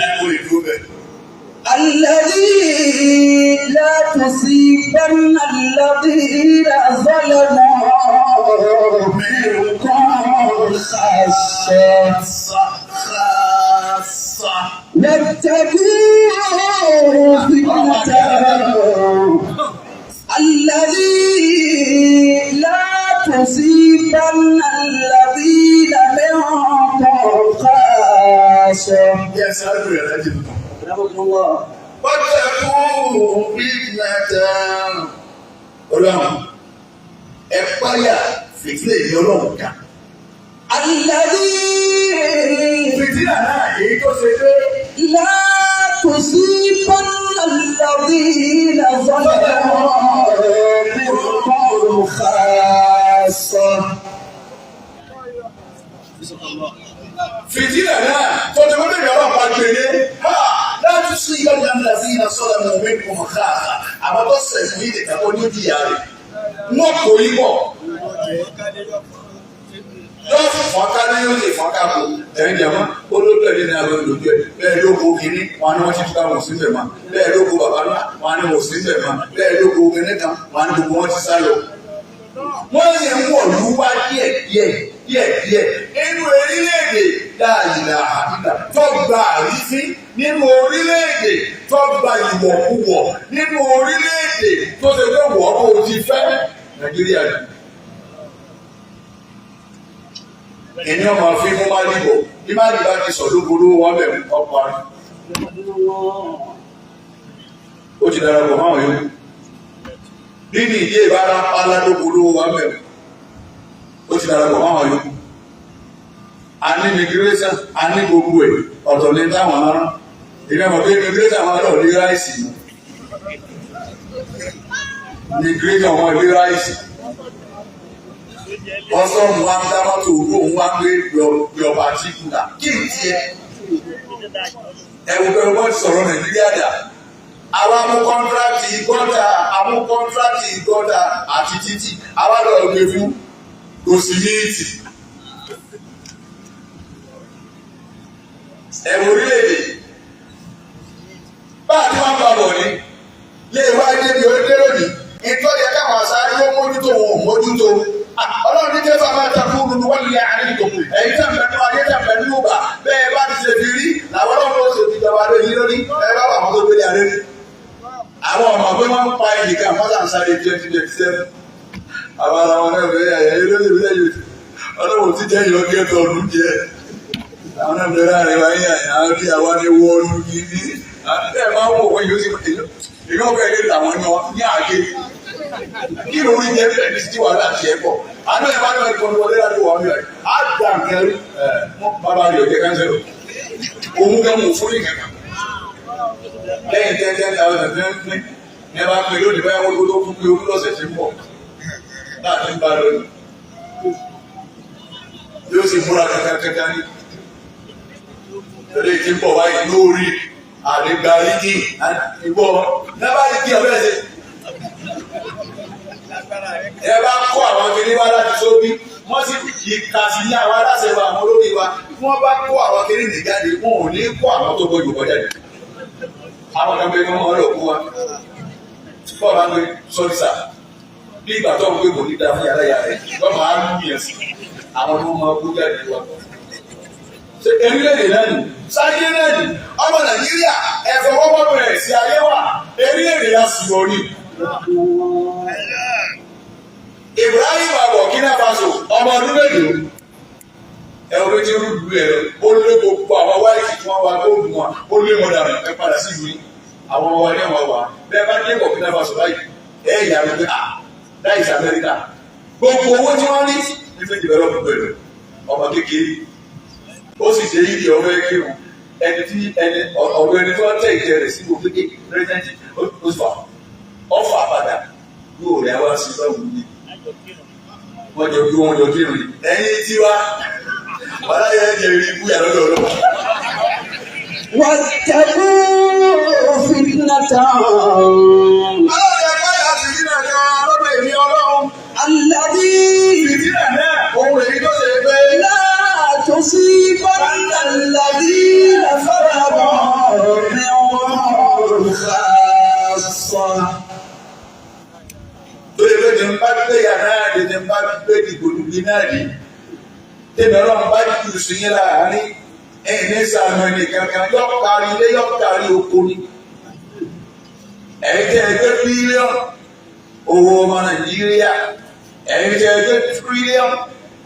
Ẹ kò lè dúró bẹ́ẹ̀. الذي لا تصيبن الذين ظلموا منكم خاصة. خاصة. واتقوا فتنة الذي لا تصيبن الذين منكم خاصة. Yẹ sáré rẹ̀ láti tuntun. رحمكم الله. واتقوا فتنة. Ọlọ́run ẹ páyà fìtínà èmi Ọlọ́run kan. الذي Fìtínà náà èyí tó ṣe pé لا تصيبن الذين ظلموا منكم خاصة. Fìtínà náà tó ti wọ́n bẹ̀rẹ̀ ọlọ́run pa gbèrè ha láti sún ìgbà ní àmì àti ìnà sọ́dọ̀ mi òun kò mọ̀ káàkà àwọn tó sẹ̀ fún yìí nìkan kó ní ìjìyà rẹ̀ wọ́n kò yí pọ̀ yóò fọ́nká ní yóò lè fọ́nká kó ẹ̀rín jẹ̀mọ́ olóòtú ẹ̀rí ní abẹ́ olóòtú ẹ̀ bẹ́ẹ̀ ló kó kínní wọn ni wọ́n ti túká wọn sí bẹ̀ mọ́, bẹ́ẹ̀ ló kó bàbá ńlá wọn ni wọ́n sí bẹ̀ mọ́, bẹ́ẹ̀ ló kó kínní kan wọn ni gbogbo wọn ti sá lọ. Wọ́n sì ń wọ̀lú wá díẹ̀ díẹ̀ díẹ̀ díẹ̀ nínú orílẹ̀-èdè láàyè àdìgbà tó gba àrífín, nínú orílẹ̀-èdè tó gba ìwọ̀kuwọ̀, nínú orílẹ̀-èdè tó ṣe pé wọ́n kò ti fẹ́ Nàìjíríà ni. Ẹni ọmọ fi mú má dìbò bí má dìbò ti sọ lóko lówó wọn bẹ̀ ọkọ rẹ̀ ó ti darapọ̀ máwọn yòókù nínú ìdí ìbára pálá lóko lówó wọn bẹ̀ ó ti darapọ̀ máwọn yòókù. A ní immigration, a ní gbogbo ẹ̀, ọ̀tọ̀ ní táwọn arán ìgbà mọ̀ pé immigration máa lọ ní ráìsì, immigration wọn ní ráìsì ọsọ́ọ̀mù wa ń dá mọ́tò owó òun wá gbé yọba tí kùnà kí n tiẹ̀ ẹ̀wù pẹ̀lú wọ́n ti sọ̀rọ̀ Nàìjíríà dà. Àwa mú kọ́ńtíráàtì gọ́tà, àmú kọ́ńtíráàtì gọ́tà àti títì, àwa lọ gbé fún kòsìmíìtì. Ẹ̀wù orílẹ̀-èdè bá a ti wá ń bá bọ̀ ní lè wá débi ó dé lónìí ìtọ́jà káwọn aṣáájú ó mójútó wọn ò mójútó. Ọlọ́run ní kẹfà máa ta fún olùdó wọ́n lè àárín kò ẹ̀yin tẹ̀ mẹ́nu ayé tẹ̀ mẹ́nu ọba bẹ́ẹ̀ bá ti ṣe fi rí làwọn ọlọ́run ó ṣe fi jọba lóyún lórí ẹ bá wà wọn tó gbélé àárẹ̀ rí. Àwọn ọmọ pé wọ́n ń pa ẹnìkan wọ́n sàn sáré 2027 àwọn ará wọn náà fẹ́ yà yẹ lórí ìbílẹ̀ yìí ọlọ́run ti jẹ́ ìyọ́ kẹ́tọ̀ ọdún jẹ́ àwọn náà bẹ̀rẹ̀ àrẹ wáyé àyà bí àwa ni wọ́ọ̀lù gidi ẹ máa ń wò wọ́n yóò sì èyí ọ̀fẹ́ lè tàwọn ní àgé kí ló rí jẹ́ bẹ́ẹ̀ ní sí wàhálà tiẹ̀ pọ̀ àná ẹ̀ bá ní ọdún kan wọlé láti wà ọ́ nílẹ̀ á dà nǹkan rí ẹ̀ bàbá rẹ̀ ọ̀jẹ̀ kánsẹ́lọ̀ òun kẹ́ mú fún ìkẹ́kẹ́ lẹ́yìn 10,000 ní pín ní ẹ bá pín lónìí báyà wọ́n tó fún pé ogún lọ́sẹ̀ tí ń bọ̀ láti ń bá lónìí yóò sì múra kankan kankan ní lórí tí ń bọ̀ wáyé lórí àdégbàríkì ìwọ nábàríkì ọ̀bẹ ṣe ẹ bá kó àwọn kiri wá láti sóbí wọ́n sì ìka sí ní àwọn aláṣẹ wa, àwọn olórí wa, wọ́n bá kó àwọn kiri nìjáde wọn ò ní kó àwọn tó gbójú kọjá jù àwọn kan pé kí wọ́n lọ kó wa bọ́ọ̀ bá ń gbé sọ́rí sà bí ìgbà tó ń gbé kò ní da fún yàrá yàrá rẹ̀ wọ́n máa ń mú yẹn sí àwọn tó máa kó jáde wa. Ṣe orílẹ̀-èdè náà nì sáyé náà nì ọmọ Nàìjíríà ẹ̀fọ́ wọ́pọ̀ bẹ̀rẹ̀ sí ayé wa orílẹ̀-èdè la sì wọ̀ ni. Ibrahim Burkina Faso ọmọ ọdún mélòó ẹ ò bí tí ń rúdú ẹ lọ. Ó lé gbogbo àwọn white tí wọ́n wá góòlù wọn, ó lé wọn dànù, ẹ padà sí ìlú yìí. Àwọn ọmọ wa ní àwọn wà bẹ́ẹ̀ bá dé Burkina Faso báyìí, ẹ yà á pé, ah, that is America. Gbogbo owó tí wọ́n rí ní fún develop pẹ̀lú ọmọ kékeré, ó sì ṣe yíyí ọmọ kírun, ẹni tí ẹni ọ̀rọ̀ ẹni tí wọ́n tẹ̀ ìjẹ rẹ̀ sí gbogbo kékeré president, ó fà ọfà padà yóò rẹ̀ wá sí lọ́wọ́ ní wọ́n jọ kí wọ́n jọ kírun ní ẹ̀yìn tiwa wàhálà yẹn jẹ́ rí ibú yàrá lọ́dọ̀ ọlọ́wọ́. واتقوا فتنة Ọlọ́run ẹ̀ka yà sí nínú ẹ̀ka lọ́dọ̀ èmi Ọlọ́run. الذي Ìdílé náà òun èyí tó ṣe pé لا تصيبن الذين ظلموا منكم خاصة. Tó yẹ pé tí n bá gbé yàrá rẹ̀, tí n bá gbé dìgbòlugi náà rí, tèmi Ọlọ́run bá jù sí yín láàárín, ẹ̀yìn ní sàmì ẹnì kankan yọ kárí ilé, yọ kárí oko ni. Ẹ̀yin tẹ́ ẹ gbé bílíọ̀nù owó ọmọ Nàìjíríà, ẹ̀yin tẹ́ ẹ gbé tírílíọ̀nù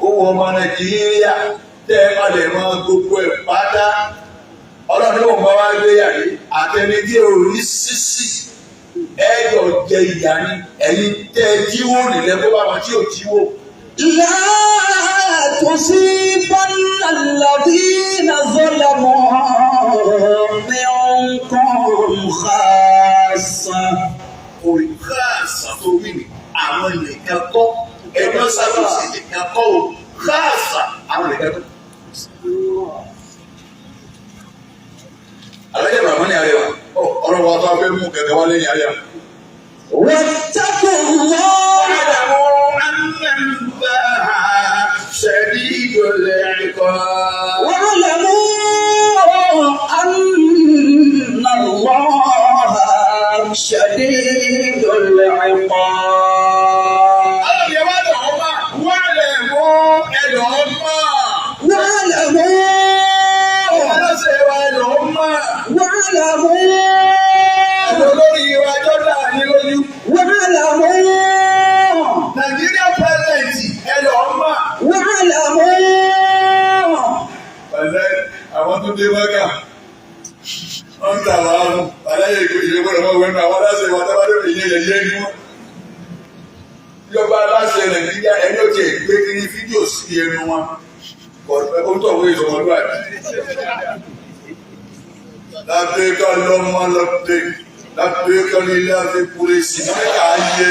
owó ọmọ Nàìjíríà, tẹ́ ẹ padà mọ́ gbogbo ẹ̀ pátá, Ọlọ́run ló ń bá wá gbé yàrá àtẹni tí ò rí sísì, ẹjọ jẹ ìyá ni. Ẹ̀yin tẹ́ ẹ jíwó nílẹ̀ kó bá wọn tí ò jíwó. لا تصيبن الذين ظلموا منكم خاصة. Orí káàsà tó wí ni àwọn nìkan kọ́, ẹgbẹ́ sábàsì nìkan kọ́ o, káàsà àwọn nìkan kọ́. Alájà Bàbá ní àríwá ọ̀rọ̀ wa tó a fẹ́ mú kẹ̀kẹ́ wá lẹ́yìn àríwá. واتقوا الله. واعلموا أن الله شديد العقاب. واعلموا أن الله شديد العقاب. Ọlọ́run yẹn wá lọ́ọ́ máa wọ́n lẹ̀ mú ẹlọ́ọ́ máa. واعلموا. Ọlọ́sẹ̀ wa ẹlọ́ọ́ máa. واعلموا. Ẹ̀rọ lórí wa jọ́dá ní lójú. واعلموا. Nàìjíríà pírẹ́sẹ̀ǹtì, ẹlọ́ọ́ máa. واعلموا. Pẹ̀lẹ́ àwọn tó dé mọ́gà. Wọ́n ń tà wá mú. Aláyè ìkó ìṣe gbọ́dọ̀ mọ́ wẹ́nu àwọn aláṣẹ wa tábà lórí ìyẹn yẹyẹ ni wọ́n. Ìjọba aláṣẹ Nàìjíríà, ẹni ó ti gbé kiri fídíò sí ẹnu wọn. Ó ń tọ̀wé ìsọmọlúwàbí. Lábẹ́ká lọ́mọ lọ́dẹ. Lábẹ́ká nílé àfikúrẹ́ sí mẹ́ta ayé.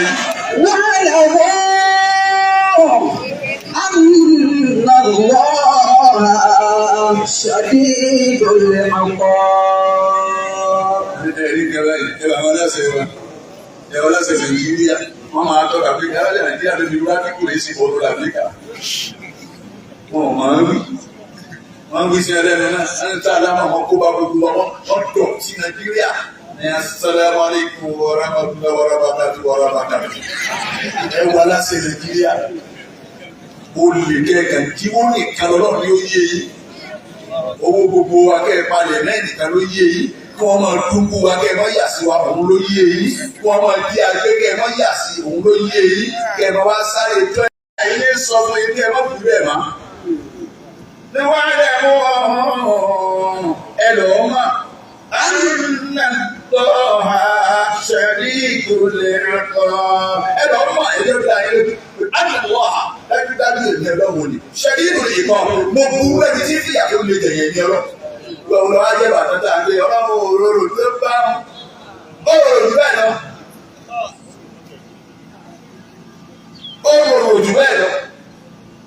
واعلموا أن الله شديد العقاب. Ẹ̀rí kẹrẹ ẹ̀rọ àwọn aláṣẹ wa, ẹ̀rọ aláṣẹ Nàìjíríà, wọ́n máa tọ́ka pé aláṣẹ Nàìjíríà ló fi wá kíkù lè sí ọdún Áfíríkà. Wọn ò máa ń wí. Wọ́n ń wí sí ẹlẹ́nu náà, ẹni tá a dáná wọn kó bá gbogbo wọn, wọ́n dọ̀ sí Nàìjíríà. Ní assalamu alaikum wa rahmatullahi wa barakatuh wa barakatuh. Ẹ wọ aláṣẹ Nàìjíríà. Olè kẹ̀kẹ́ tí wọ́n nìkan lọ́rọ̀ ni ó yé yìí, owó gbogbo akẹ́ẹ̀palẹ̀ náà nìkan ló yé yìí, kí wọ́n máa dúnkú wa kẹ́ ẹ má yà sí wa, òun ló yé yìí, kí wọ́n máa jí agbé kẹ́ ẹ má yà sí, òun ló yé yìí, kẹ́ ẹ má wá sáré tó ẹ̀ ilé sọ fún yín kẹ́ ẹ má kú bẹ́ẹ̀ má. Ní wàá rẹ̀ mú ẹ lọ́ọ́ mà anàlọ́hà ṣẹ̀ríkù lè kọ́ ẹ lọ́ọ́ mà ẹ lọ́ọ́ dá yín lójú anàlọ́hà, dájúdájú èmi ọlọ́run ni ṣẹ̀ríkù lè kọ́, mo burú ẹni tí fìyà tó lè jẹ̀yẹ̀ ní ọlọ́run lọ́wọ́ lọ́wọ́ ajẹ́ bàtà tá a gbé ọlọ́run òróró tó bá ń ó rorò jù bẹ́ẹ̀ lọ. Ó rorò jù bẹ́ẹ̀ lọ.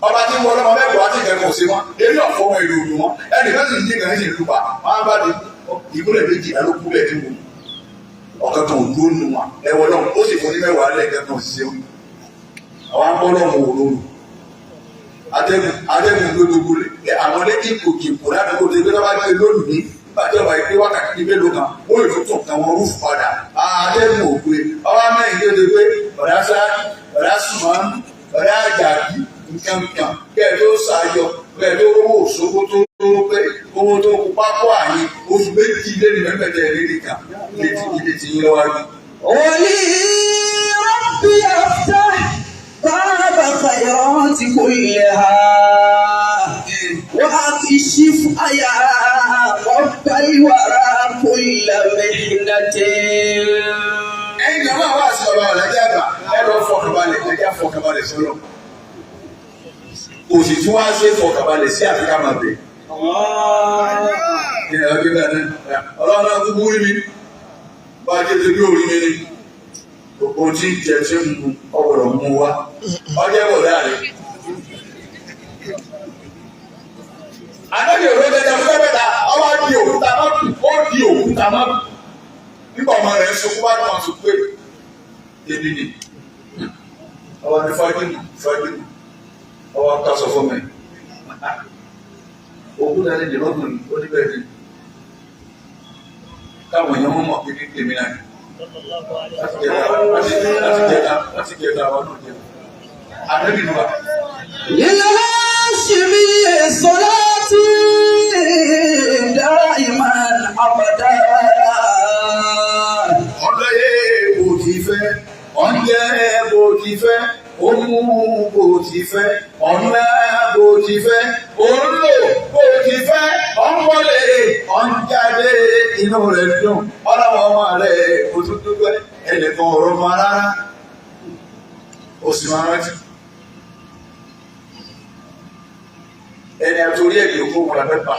Ọba tí wọ́n lọ́mọ mẹ́wàá tí ìkẹ́kọ̀ọ́ sí wọn eré ọ̀fọ́ wọn èrò òdù wọn, ẹnìkan sì ń dín kan sì ń lupa wọn á bá di ìkúlẹ̀ méjì alókùlẹ̀ tí wọ́n ọ̀kan kan ò dúró nù wọn ẹ̀wọ̀n náà, ó sì fún ní mẹ́wàá lẹ́ẹ̀kan kan òṣìṣẹ́ wọn. Àwọn akọ́lọ́mù òróró atẹ́gùn atẹ́gùn gbé gbogbo rẹ̀ àwọn lẹ́kì kòkìkò ládùúgbò tó gbé lọ́ba gbé lónìí, nígbà tí ọba ìpè wákàtí ní mélòó kan ó lè tún tún àwọn rúfù padà, atẹ́gùn òpè ọba mẹ́rin tó ti gbé ọ̀dà sáájú, ọ̀dà sùnmọ́nù, ọ̀dà àjàbí nǹkankan, kẹ́ ẹ tó ṣàjọ, kẹ́ ẹ tó rówó òṣogbo tó pé owó tó kú pápó àyè oṣù 2 lé ní mẹ́fẹ̀ẹ́tẹ̀ ìrírí kan ilé ti yín lọ́wọ́ rí. ولي ربي أفتح باب خيرات كلها. يا رب الورى كل محنة. Ẹ̀yin jàmbá wà sí ọ̀rọ̀ ọ̀lẹ́jà àgbà, ẹ lọ fọkànbalẹ̀, ẹjá fọkànbalẹ̀ sọ́lọ̀. Òsì tí wọ́n á ṣe fọkànbalẹ̀ sí àfikà máa bẹ̀. Kí ni ọjọ́ náà ní? Ọlọ́run náà kúkú rí mi. Bá a jẹ́ ti bí orí mi ni. Ohun tí ń jẹ tí ń mu ọgbọ̀dọ̀ mú wa. Ọjọ́ ìbọ̀dá rẹ̀. Ànábì òwe jẹjẹ fún mẹ́ta, ọwọ́ di òkúta má kù, ó di òkúta má kù. Nígbà ọmọ rẹ̀ ń sunkún bá náà sùn pé èmi ni. Ọwọ́ ní fájìmù fájìmù. Ọwọ́ ká sọ fún mi. Òkúta ní ìdìbọ́gùn ní ó ní bẹ́ẹ̀ ni. Táwọn èèyàn mọ̀ mọ̀ pé ní tèmi náà ni. Láti jẹta láti jẹta àwọn náà jẹta. Ànábì nù wa. للهاشمي صلاتي دائما أبدا. Ọlọ́yẹ bó ti fẹ́, ọ̀njẹ́ bó ti fẹ́, òmù bó ti fẹ́, ọ̀nà bó ti fẹ́, òǹlò bó ti fẹ́, ọ̀nwọlé, ọ̀njáde, inú rẹ̀ dùn, ọlọ́wọ́ ọmọ rẹ̀ kò tún dúpẹ́, ẹnìkan ọ̀rọ̀ mọ́ rárá, ó sì máa rántí. Ẹni àtòrí ẹ̀mí òkú wọn làbẹ́ pa.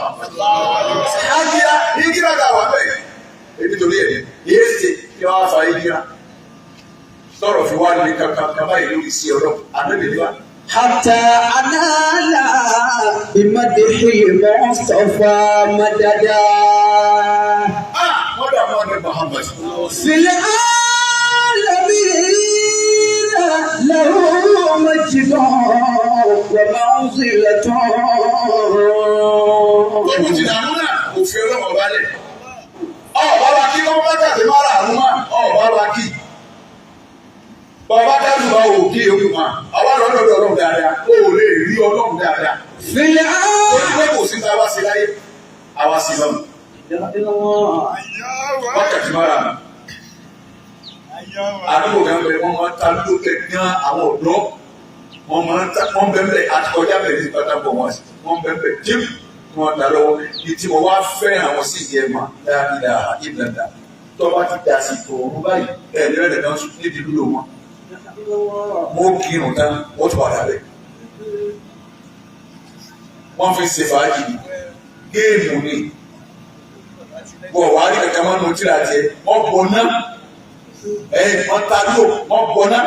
Ìjìrá ìjìrá ta wà bẹ́ẹ̀. Ebi torí ẹ̀mí yéé ṣe kí wọ́n á fa ìjìrá. Sọ̀rọ̀ fi wá ní kankan kaba yìí lórí sí ọ̀rọ̀ ànábì ní wa. حتى أنال بمدح المصطفى مددا. A wọ́n dà mọ́ ní Muhammad. في العالمين له مجد ومنزلة. Tóun ti dààmú náà òfin ọlọ́mọ balẹ̀. Ọ̀bá wa kí wọ́n bá tàbí má rà àrùn máa ọ̀bá wa kí. Bàbá dájú bá wò kí ewu máa. Àwa lọ́dọ̀ ọlọ́run dáadáa. O ò lè rí ọlọ́run dáadáa. في العالمين Torí pé kò sí ta wá sí láyé, àwa sí lọ́nà. Wákàtí mára mi. Àdúgbò kan bẹ wọ́n máa ń ta lókè gan àwọn ọ̀dọ́. Wọ́n máa ń ta wọ́n bẹ́ẹ̀ àti kọjá bẹ̀rẹ̀ ní pátá bọ̀ wọ́n sí. Wọ́n bẹ́ẹ̀ jíìmù tí wọ́n ta lọ́wọ́. Ní tí mo wá fẹ́ àwọn sí ìyẹn mà dáadáa ìdàdà. Tó bá ti dà sí òun báyìí, ẹ̀ ní ẹ̀rẹ̀ kan sùn nídìí lúlò wọn. Mo kírun tán, wọ́n tún padà bẹ̀. Wọ́n fi ṣe fàájì ni. Géèmù ni. Bọ̀ wá rí kankan mọ́nu tíra tiẹ̀, wọ́n bọ̀ náà, ẹ̀yìn wọ́n ta ló wọ́n bọ̀ náà,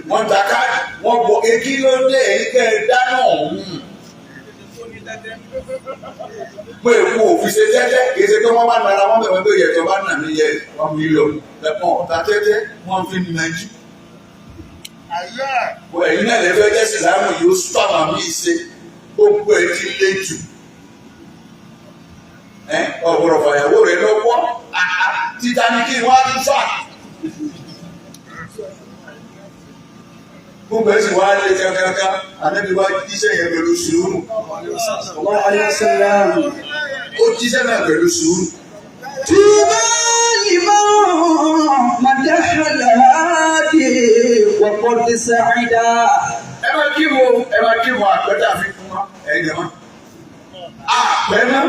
wọ́n ta káàdì, wọ́n bọ̀ ekí ló dé èyí kẹ́ ẹ dáná ọ̀hún. Pé èkó òfin ṣe tẹ́tẹ́, kì í ṣe pé wọ́n bá nara wọ́n bẹ̀rẹ̀ pé yẹ̀tọ̀ bá nà mí yẹ 1 million lẹ́pọ̀n ọ̀tá tẹ́tẹ́ wọ́n fi nàjú. Bọ̀ ẹ̀yin náà lè fẹ́ jẹ́ sílámù yìí ó sọ àwọn míì ṣe gbogbo ẹ̀ ti lé jù. Ọ̀gbọ̀rọ̀ fàyàwó rẹ̀ lọ́wọ́ títa ní kí wọ́n á tún fà. Gbogbo ẹ̀ sì wá lé kankankan, ànábi wá jíṣẹ́ yẹn pẹ̀lú sùúrù. الله عليه وسلم. Ó jíṣẹ́ náà pẹ̀lú sùúrù. طوبى لمن مدح الهادي وقد سعدا. Ẹ máa kí wo ẹ máa kí wo àpẹẹrẹ àfikún wa ẹ̀yin jẹ̀ mọ́. Àpẹ náà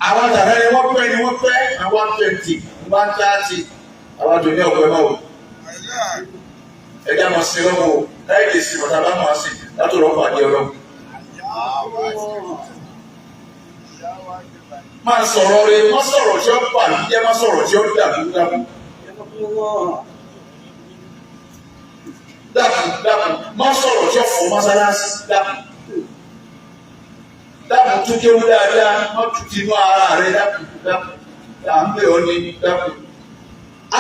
àwọn tàbí ni wọ́n pẹ́ ni wọ́n pẹ́ 120, 130, àwọn tó ní ọ̀pẹ náà o. Ẹ̀dá máa sin lọ́wọ́ o, láì lè sin ọ̀tá bá máa sìn látọ̀rọ̀ pàdé ọlọ́run. Máa sọ̀rọ̀ rẹ, má sọ̀rọ̀ tí ó bà ní jẹ́, má sọ̀rọ̀ tí ó dàbí dàbí. Dàbí dàbí, má sọ̀rọ̀ tí ó fọ́ mọ́sálásí dàbí. Dàbí tún kéwú dáadáa, má tún ti inú ara rẹ dàbí dàbí. À ń bẹ̀ ọ́ ní dàbí.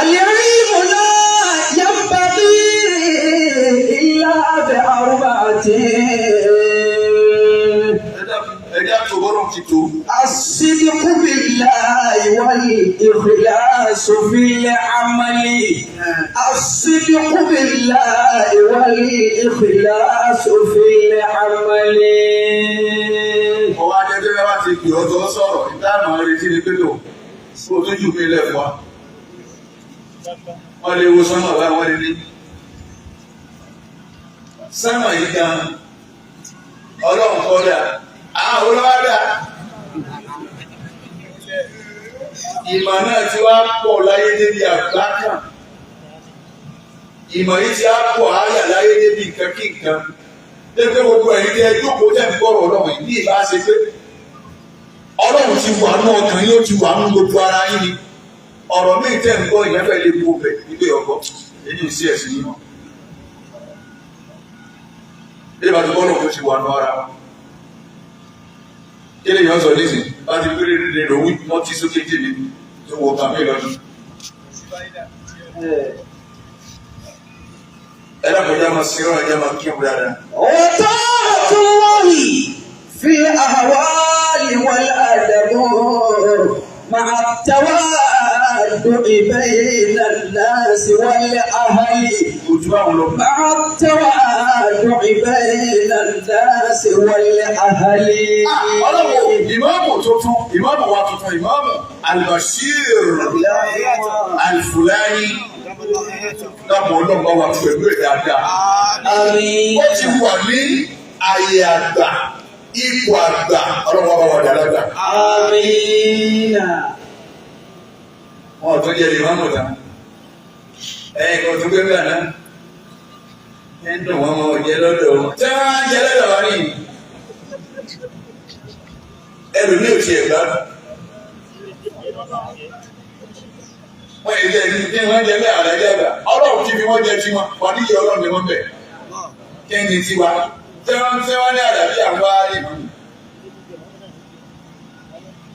العلم لا ينبغي إلا بأربعة. Ẹ̀dá tó bọ́rọ̀ ti tó. الصدق بالله والإخلاص في العمل. الصدق بالله والإخلاص في العمل. Ọwọ́ ajẹ́jẹ́ bá ti pè ọ́ tó sọ̀rọ̀, ìdáàmú retí ni pé lò, kó o tó jù mí lẹ̀ fún wa. Wọ́n lè wo sánmà báyìí, wọ́n lè ní. Sánmà yìí gan, ọlọ́run kọ́ dà, Àwọn olówádà ìmọ̀ náà ti wá pọ̀ láyé débi àgbá kan. Ìmọ̀ yìí ti á pọ̀ áyà láyé débi nǹkan kí nǹkan. Débi pé gbogbo ẹ̀yin tẹ́ ẹ jókòó tẹ́ ń gbọ́rọ̀ Ọlọ́run yìí, bí ìbá ṣe pé Ọlọ́run ti wà nú ọkàn yín, ó ti wà nú gbogbo ara yín ni. Ọ̀rọ̀ míì tẹ́ ń gbọ́ ìyẹn fẹ́ lè bo bẹ̀ nílé ọkọ. Èyí ò sí ẹ̀sìn yìí mọ́. Bí ìbá ti bọ́ lọ́wọ́ ti wà nú ara wọn. Kí lè yàn sọ nísìn? Bá ti péré rere lòun wọ́n ti sókè jèlé tó wọ kàmí lọ́dún. Ẹ dákun, ẹjá máa sin ọ̀rọ̀, ẹjá máa kí ọ̀rọ̀ dáadáa. وطاعة الله في الأهوال والأدب مع التوادع بين الناس والأهل. Ojú àwọn lọ. مع التوادع بين الناس والأهل. Ọlọ́wọ́ ìmáàmù tuntun, ìmáàmù wa tuntun, ìmáàmù Albashir Alfulani, dáàbò Ọlọ́run bá wa pẹ̀lú ẹ̀ dáadáa. آمين. Ó ti wà ní àyè àgbà, ipò àgbà, Ọlọ́run wa bá wà dáadáa. آمين. Wọn ò tún jẹ ìmáàmù tán. Ẹ̀yin kan tún gbé bẹ́ẹ̀ náà. Ẹ ń dùn wọn mọ òjẹ lọ́dọ̀ wọn. Tí wọ́n á jẹ lọ́dọ̀ wọn nìyí. Ẹlòmíì ò tiẹ̀ gbádùn. Wọ́n yìí jẹ́ ní wọ́n jẹ bẹ́ẹ̀ àdájọ́ àgbà. Ọlọ́run ti fi wọ́n jẹ tiwọn, wọ́n níyì Ọlọ́run ni wọ́n bẹ̀. Kí ni tiwa? Tí wọ́n ní àdàbí àwọn ààrẹ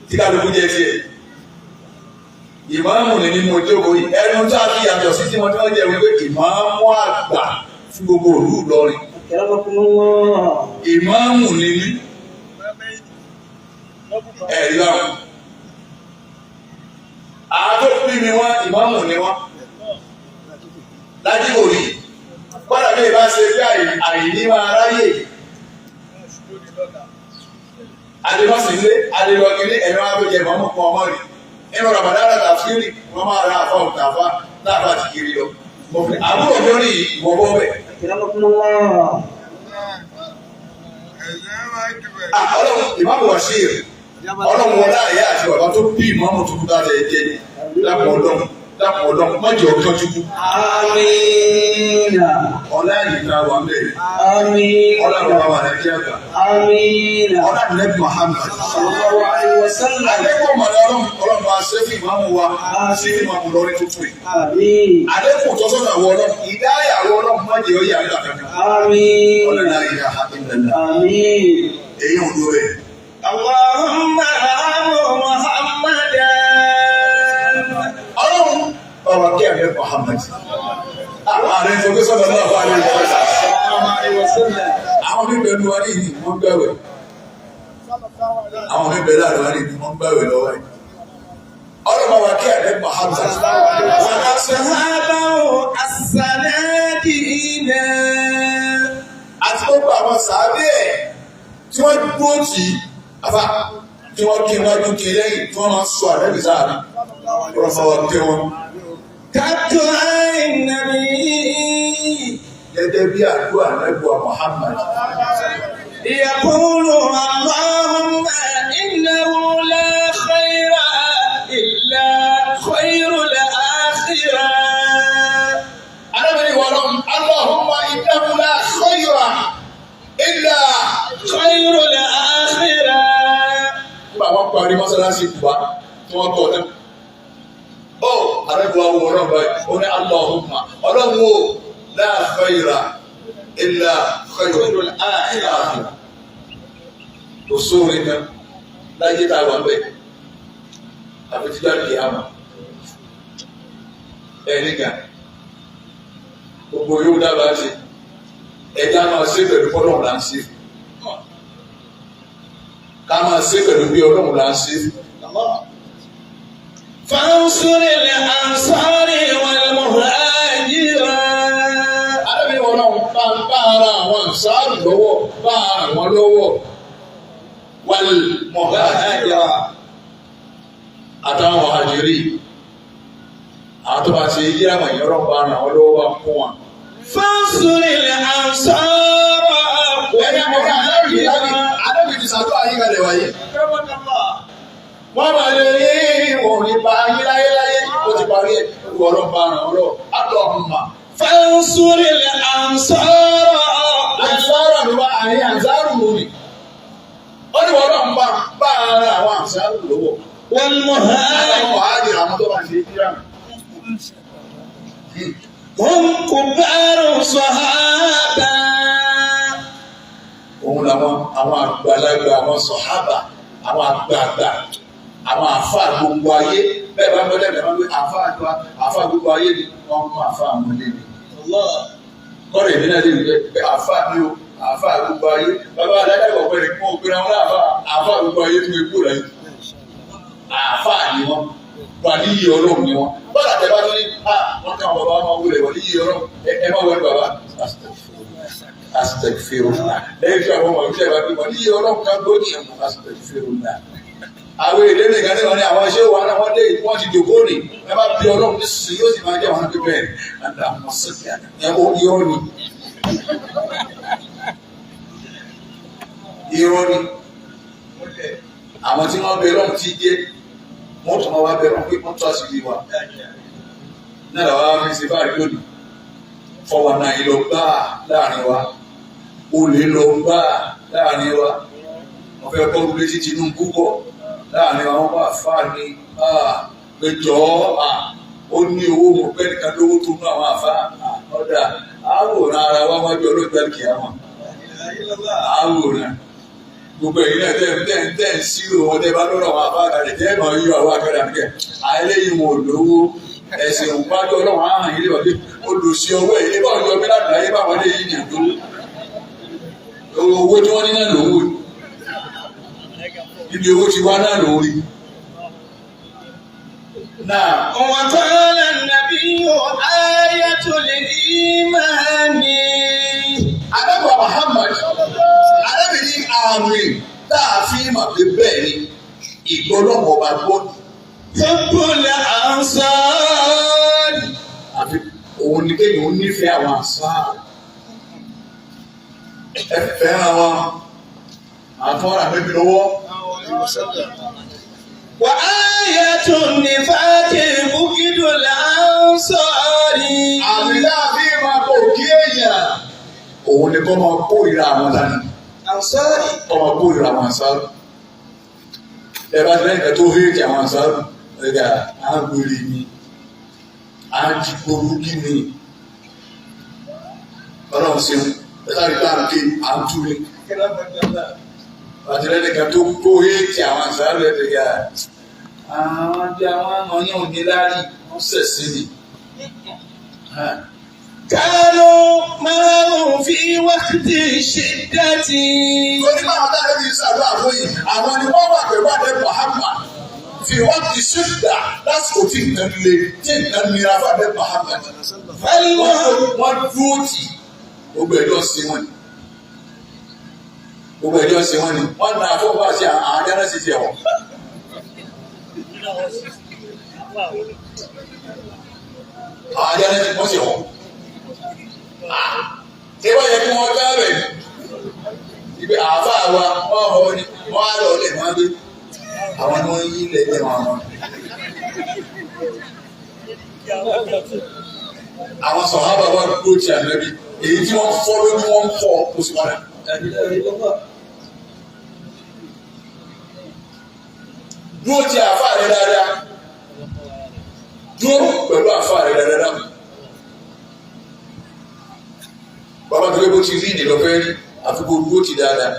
tí kálukú jẹ tiẹ̀. Ìmáàmù ni mo jókòó yìí. Ẹnu tá a fi yàtọ̀ sí tí wọ́n tí wọ́n jẹ wípé ìmáàmù àgbà fún gbogbo ìlú Ìlọrin. أكرمكم الله. Ìmáàmù ni mí. Ẹ̀rí báwọn. Àwọn tó bí mi wọ́n, ìmáàmù ni wọ́n. Lájú òrí. Kọ́dà bí ìbá ṣe pé àìní máa ráyè. Adébọ́sílé, Adélọ́gilé, ẹ̀rọ abẹ́jẹ ìmọ̀mù kan ọmọ rí. Nínú Ramadan tàfírì, wọ́n máa ra àfa òtàfà láàfà ti kiri lọ. Mo fi àbúrò mi rí ìwọ bọ́ bẹ̀. أكرمكم الله. Ah, Ọlọ́run, ìmáàmù Bashir, Ọlọ́run wọlé àyà àti bàbá tó bí ìmáàmù tuntun tá a jẹ jẹ lápò Ọlọ́run, lápò Ọlọ́run, má jẹ́ ọkàn tuntun. آمين. Ọlá ìyíká wà ń bẹ̀rẹ̀. آمين. Ọlá bàbá wa rẹ̀ jẹ́ àgbà. آمين. Ọlá Nẹ́bí Muhammad. صلى الله عليه وسلم. Àlékún mọ̀lẹ́ Ọlọ́run, Ọlọ́run bá ṣe fún ìmáàmù wa, ṣe fún ìmáàmù lọ́rí tuntun yìí. آمين. Àlékún tọ́sọ́nà àwọ̀ Ọlọ́run, ìdáyà àwọ̀ Ọlọ́run má jẹ́ ó yà nígbà kankan. آمين. Ọlá la ilaha illallah. آمين. Èyí ò dúró bẹ́ẹ̀. اللهم ارحم محمدا. Ọlọ́run bàbá kí àmì Muhammad. Ààrẹ sọ pé sọ́dọ̀ náà wà ní ìfọ̀sà. صلى الله عليه وسلم. Àwọn mi bẹ̀rù wa ní ìní wọ́n gbàwẹ̀. Àwọn mi bẹ̀rù àrùn wa ní ìní wọ́n gbàwẹ̀ lọ́wọ́ yìí. Ọlọ́run bàbá kí àmì Muhammad. وأصحابه السنادين. Àti gbogbo àwọn sàábé ẹ̀ tí wọ́n dúró tì í, àfà tí wọ́n kí wájú kí lẹ́yìn tí wọ́n máa sọ àrẹ́bì sáàrin. Ọlọ́run bá wa kí wọn. كالدعاء النبي. Gẹ́gẹ́ bí àdúrà nẹ́bùà Muhammad. يقول اللهم إنه لا خير إلا خير الآخرة. Arábìnrin wa lọ́n, Allahumma innahu la khayra illa خير الآخرة. Nígbà wọn parí mọ́sálásí Kùbá tí wọ́n kọ́ tán. Ó arábìnrin wa wọ ọlọ́run báyìí, ó ní Allahumma Ọlọ́run o la khayra illa khayrul akhirah. Kò sóore kan láyé tá a wà bẹ́ẹ̀. Àfi tí bá kìí àmà. Ẹ̀rí kan gbogbo yóò dábàá ṣe ẹja máa ṣe pẹ̀lú fọlọ́run là ń ṣe, ká máa ṣe pẹ̀lú bí Ọlọ́run là ń ṣe. فانصر الأنصار والمهاجر. Arábìnrin wọn náà bá ń bá ara àwọn sáàrù lọ́wọ́, bá ara wọn lọ́wọ́, wal muhajira àtàwọn muhajiri, àwọn tó bá ṣe yíra wọ̀nyí, Ọlọ́run bá ara wọn lọ́wọ́, bá kún wọn. فانصر الأنصار Ẹni àwọn arábìnrin arábìnrin ti sàdúrà. sàdúrà yín kalẹ̀ wáyé. Wọ́n máa lè ní ìwọ̀n nípa yín láyéláyé. Ó ti parí ẹ̀ ọ̀rọ̀ bá ràn ọ̀rọ̀ àtọ̀ ọ̀húnmá. فانصر الأنصار Àǹsárù ló wá àárín àǹsárù mú ni. Ó ní wọ́n náà ń bá bá ara àwọn àǹsárù lọ́wọ́. والمهاجر Àwọn wàhálì àwọn tó bá ń ṣe kíra. هم كبار الصحابة Òun làwọn àwọn àgbàlagbà àwọn sọ̀hábà àwọn àgbààgbà àwọn àfáà gbogbo ayé bẹ́ẹ̀ bá ń gbọ́dọ̀ bẹ́ẹ̀ máa ń gbé àfáà àgbà àfáà gbogbo ayé ni wọ́n mú àfáà àwọn ilé mi. Kọ́rọ̀ èmi náà lè rí pé àfáà mi o àfáà gbogbo ayé bàbá adájọ́ ọ̀pẹ rẹ̀ kí wọ́n gbéra wọn láàfáà àfáà gbogbo ayé tún ikú rẹ̀ àfáà ni wọ́n wà níyì ọlọ́run ni wọ́n bọ́lá tẹ bá tún ní à wọ́n káwọn bàbá wọn wúlẹ̀ wọ́n níyì ọlọ́run ẹ má wọlé bàbá astagfirullah lẹ́yìn tí àwọn ọmọ ìṣẹ́ ìbá bí wọ́n níyì ọlọ́run ká gbóni ẹ̀mú astagfirullah àwọn èdè nìkan ní wọn ní àwọn iṣẹ́ wa náà wọ́n dé wọ́n ti dògbò ní ẹ bá bí ọlọ́run ní sùn yóò sì máa jẹ́ àwọn pípẹ́ àti àwọn sọ̀tì ẹ ó irọ́ ni irọ́ ni àwọn tí wọ́n bẹ ọlọ́run ti jẹ́ wọ́n tún máa wá bẹ ọlọ́run pé wọ́n tó àṣírí wa náà làwọn á fi ṣe báyìí lónìí fọwọ́n náà yìí lọ gbáà láàrin wa olè lọ gbáà láàrin wa wọ́n fẹ́ kọ́ lulẹ̀ sí Tinubu kọ́ láàrin àwọn bá fà ní péjọ ó ní owó mọ̀ pé nìkan lówó tó nú àwọn àfa ọ̀dà àwòrán ara wa wájú ọlọ́gbà kìámà àwòrán gbogbo ẹ̀yin náà tẹ́ tẹ́ tẹ́ ń sírò wọn tẹ́ bá lọ́rọ̀ àwọn àfa àkàlẹ̀ tẹ́ mọ̀ yíyọ àwọn àkàlẹ̀ àbíkẹ́ àìlẹ́yìn wọn ò lówó ẹ̀sìn òǹwájú ọlọ́run àhàn yìí lè wà pé olùsí ọwọ́ ẹ̀ bá ọjọ́ bí láti láyé báwọn lè yí nìyàn lówó owó tí wọ́n ní náà lówó níbi owó ti wá náà lówó rí. Náà وقال النبي آية الإيمان Adábọ̀ Muhammad arábìnrin àmì tá a fi mọ̀ pé bẹ́ẹ̀ ni ìgbọ́lọ́mọ ọba gbọ́ حب الأنصار àfi òun ni kéèyàn ó nífẹ̀ẹ́ àwọn àṣà ẹ fẹ́ràn wọn àtúnwọ́n àmì lọ́wọ́. وآية النفاق بغض الأنصار Àmì láàfin máa kó kí èèyàn. Òun ni kọ́ máa kórìíra àwọn dání. أنصار Kọ́ máa kórìíra àwọn àṣàrò. Ẹ bá ti lẹ́yìn kan tó héèkì àwọn àṣàrò. Ẹ̀ka à ń gbèrè ni, à ń jí gbòógì ni. Ọlọ́run ṣeun, ẹ sáré bá ń ké à ń tú ni. Àti lẹ́yìn kan tó kó héèkì àwọn àṣàrò ẹ̀ka àwọn bí àwọn ọmọ yẹn ò ní láárí, wọ́n sẹ̀sìn ni. كانوا معهم في وقت الشدة Torí báwọn táwọn ẹbí ṣàdúrà fún yìí, àwọn ni wọ́n wà pẹ̀lú àdé Muhammad. Fi wọ́n ti ṣíṣdà lásìkò tí nǹkan le tí nǹkan nira fún àdé Muhammad. Wọ́n dúró tì gbogbo ẹjọ́ sí wọn ni. Gbogbo ẹjọ́ sí wọn ni. Wọ́n na àfọwọ́ àti àwọn ajáná sì ti ẹ̀wọ̀n. Àwọn ajáná sì wọ́n sì wọ̀. Ṣé wọ́n yẹ kí wọ́n ká rẹ̀? Ibi àáfàá wa wọ́n họ ni wọ́n á lọ lè wọ́n gbé. Àwọn ni wọ́n yí ilẹ̀ ilẹ̀ wọn wọn. Àwọn sọ̀hábà wa dúró ti ànábì. Èyí tí wọ́n fọ́ lójú wọ́n fọ́ oṣù padà. Dúró ti àáfàá rẹ dáadáa. Dúró pẹ̀lú àáfàá rẹ dáadáa. Bàbá tó lé bó ti rí ìdè lọ́fẹ́ rí àfi kó dúró ti dáadáa.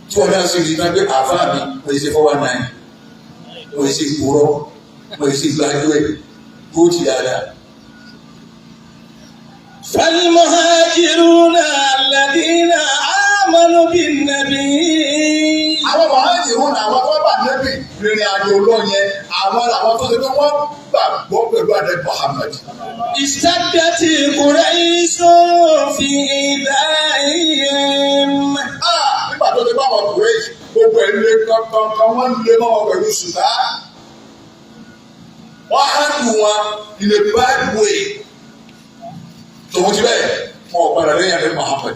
Tí wọ́n náà sì rí iná pé àáfàá mi mo ṣe 419 mo ṣe ìkúrọ́ mo ṣe gbájúẹ̀ dúró ti dáadáa. فالمهاجرون الذين آمنوا بالنبي Àwọn mọ̀hájì ìhun àwọn tó bá nẹ́bì rìnrìn àjò lọ yẹn àwọn làwọn tó ṣe pé wọ́n gbàgbọ́ pẹ̀lú àdé Muhammad. اشتدت قريش في إيذائهم Nígbà tó ṣe bá wọn kúrẹ́ gbogbo ẹ̀ lé kankan wọ́n lé mọ́ wọn pẹ̀lú ṣùtá. Wọ́n á dùn wọn in a bad way. Tòun ti bẹ́ẹ̀ wọn ò padà lẹ́yìn àdé Muhammad.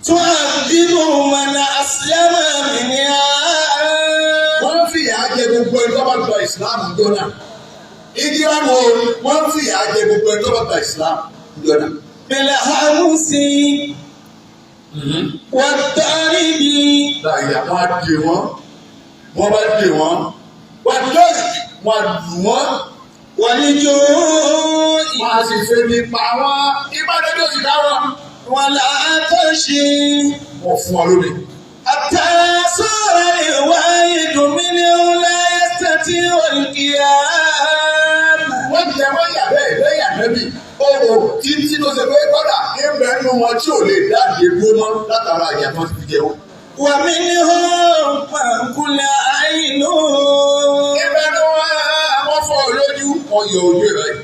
تعذب من أسلم منها. Wọ́n ń fìyà jẹ gbogbo ẹni tó bá gba ìsìláàmù jọ́nà. Ìjìrá wo wọ́n ń fìyà jẹ gbogbo ẹni tó bá gba ìsìláàmù jọ́nà. بالهمس والضرب. Láyà wọ́n á dè wọ́n, wọ́n bá dè wọ́n, wọ́n á dọ́ọ̀sì, wọ́n á lù wọ́n, والجوع wọ́n á sì fẹ́ mi pa wọ́n. Ìbádọ́jú òsì ká wọn. والعطش. Wọ́n fún wọn lómi. حتى صار الواحد منهم لا يستطيع القيام. Wọ́n jẹ wọ́n yà bẹ́ẹ̀ lẹ́yìn ànábì. Ọ̀rọ̀ títí tó ṣe pé kọ́dà ń bẹ nínú wọn tí ò lè dáàbò dúró mọ́ látara ìyà tó ti fi jẹ wọ́n. ومنهم من كل عينه. Ibẹ̀ ni wọ́n fọ́ ọ lójú, wọ́n yọ ojú ẹ̀ báyìí.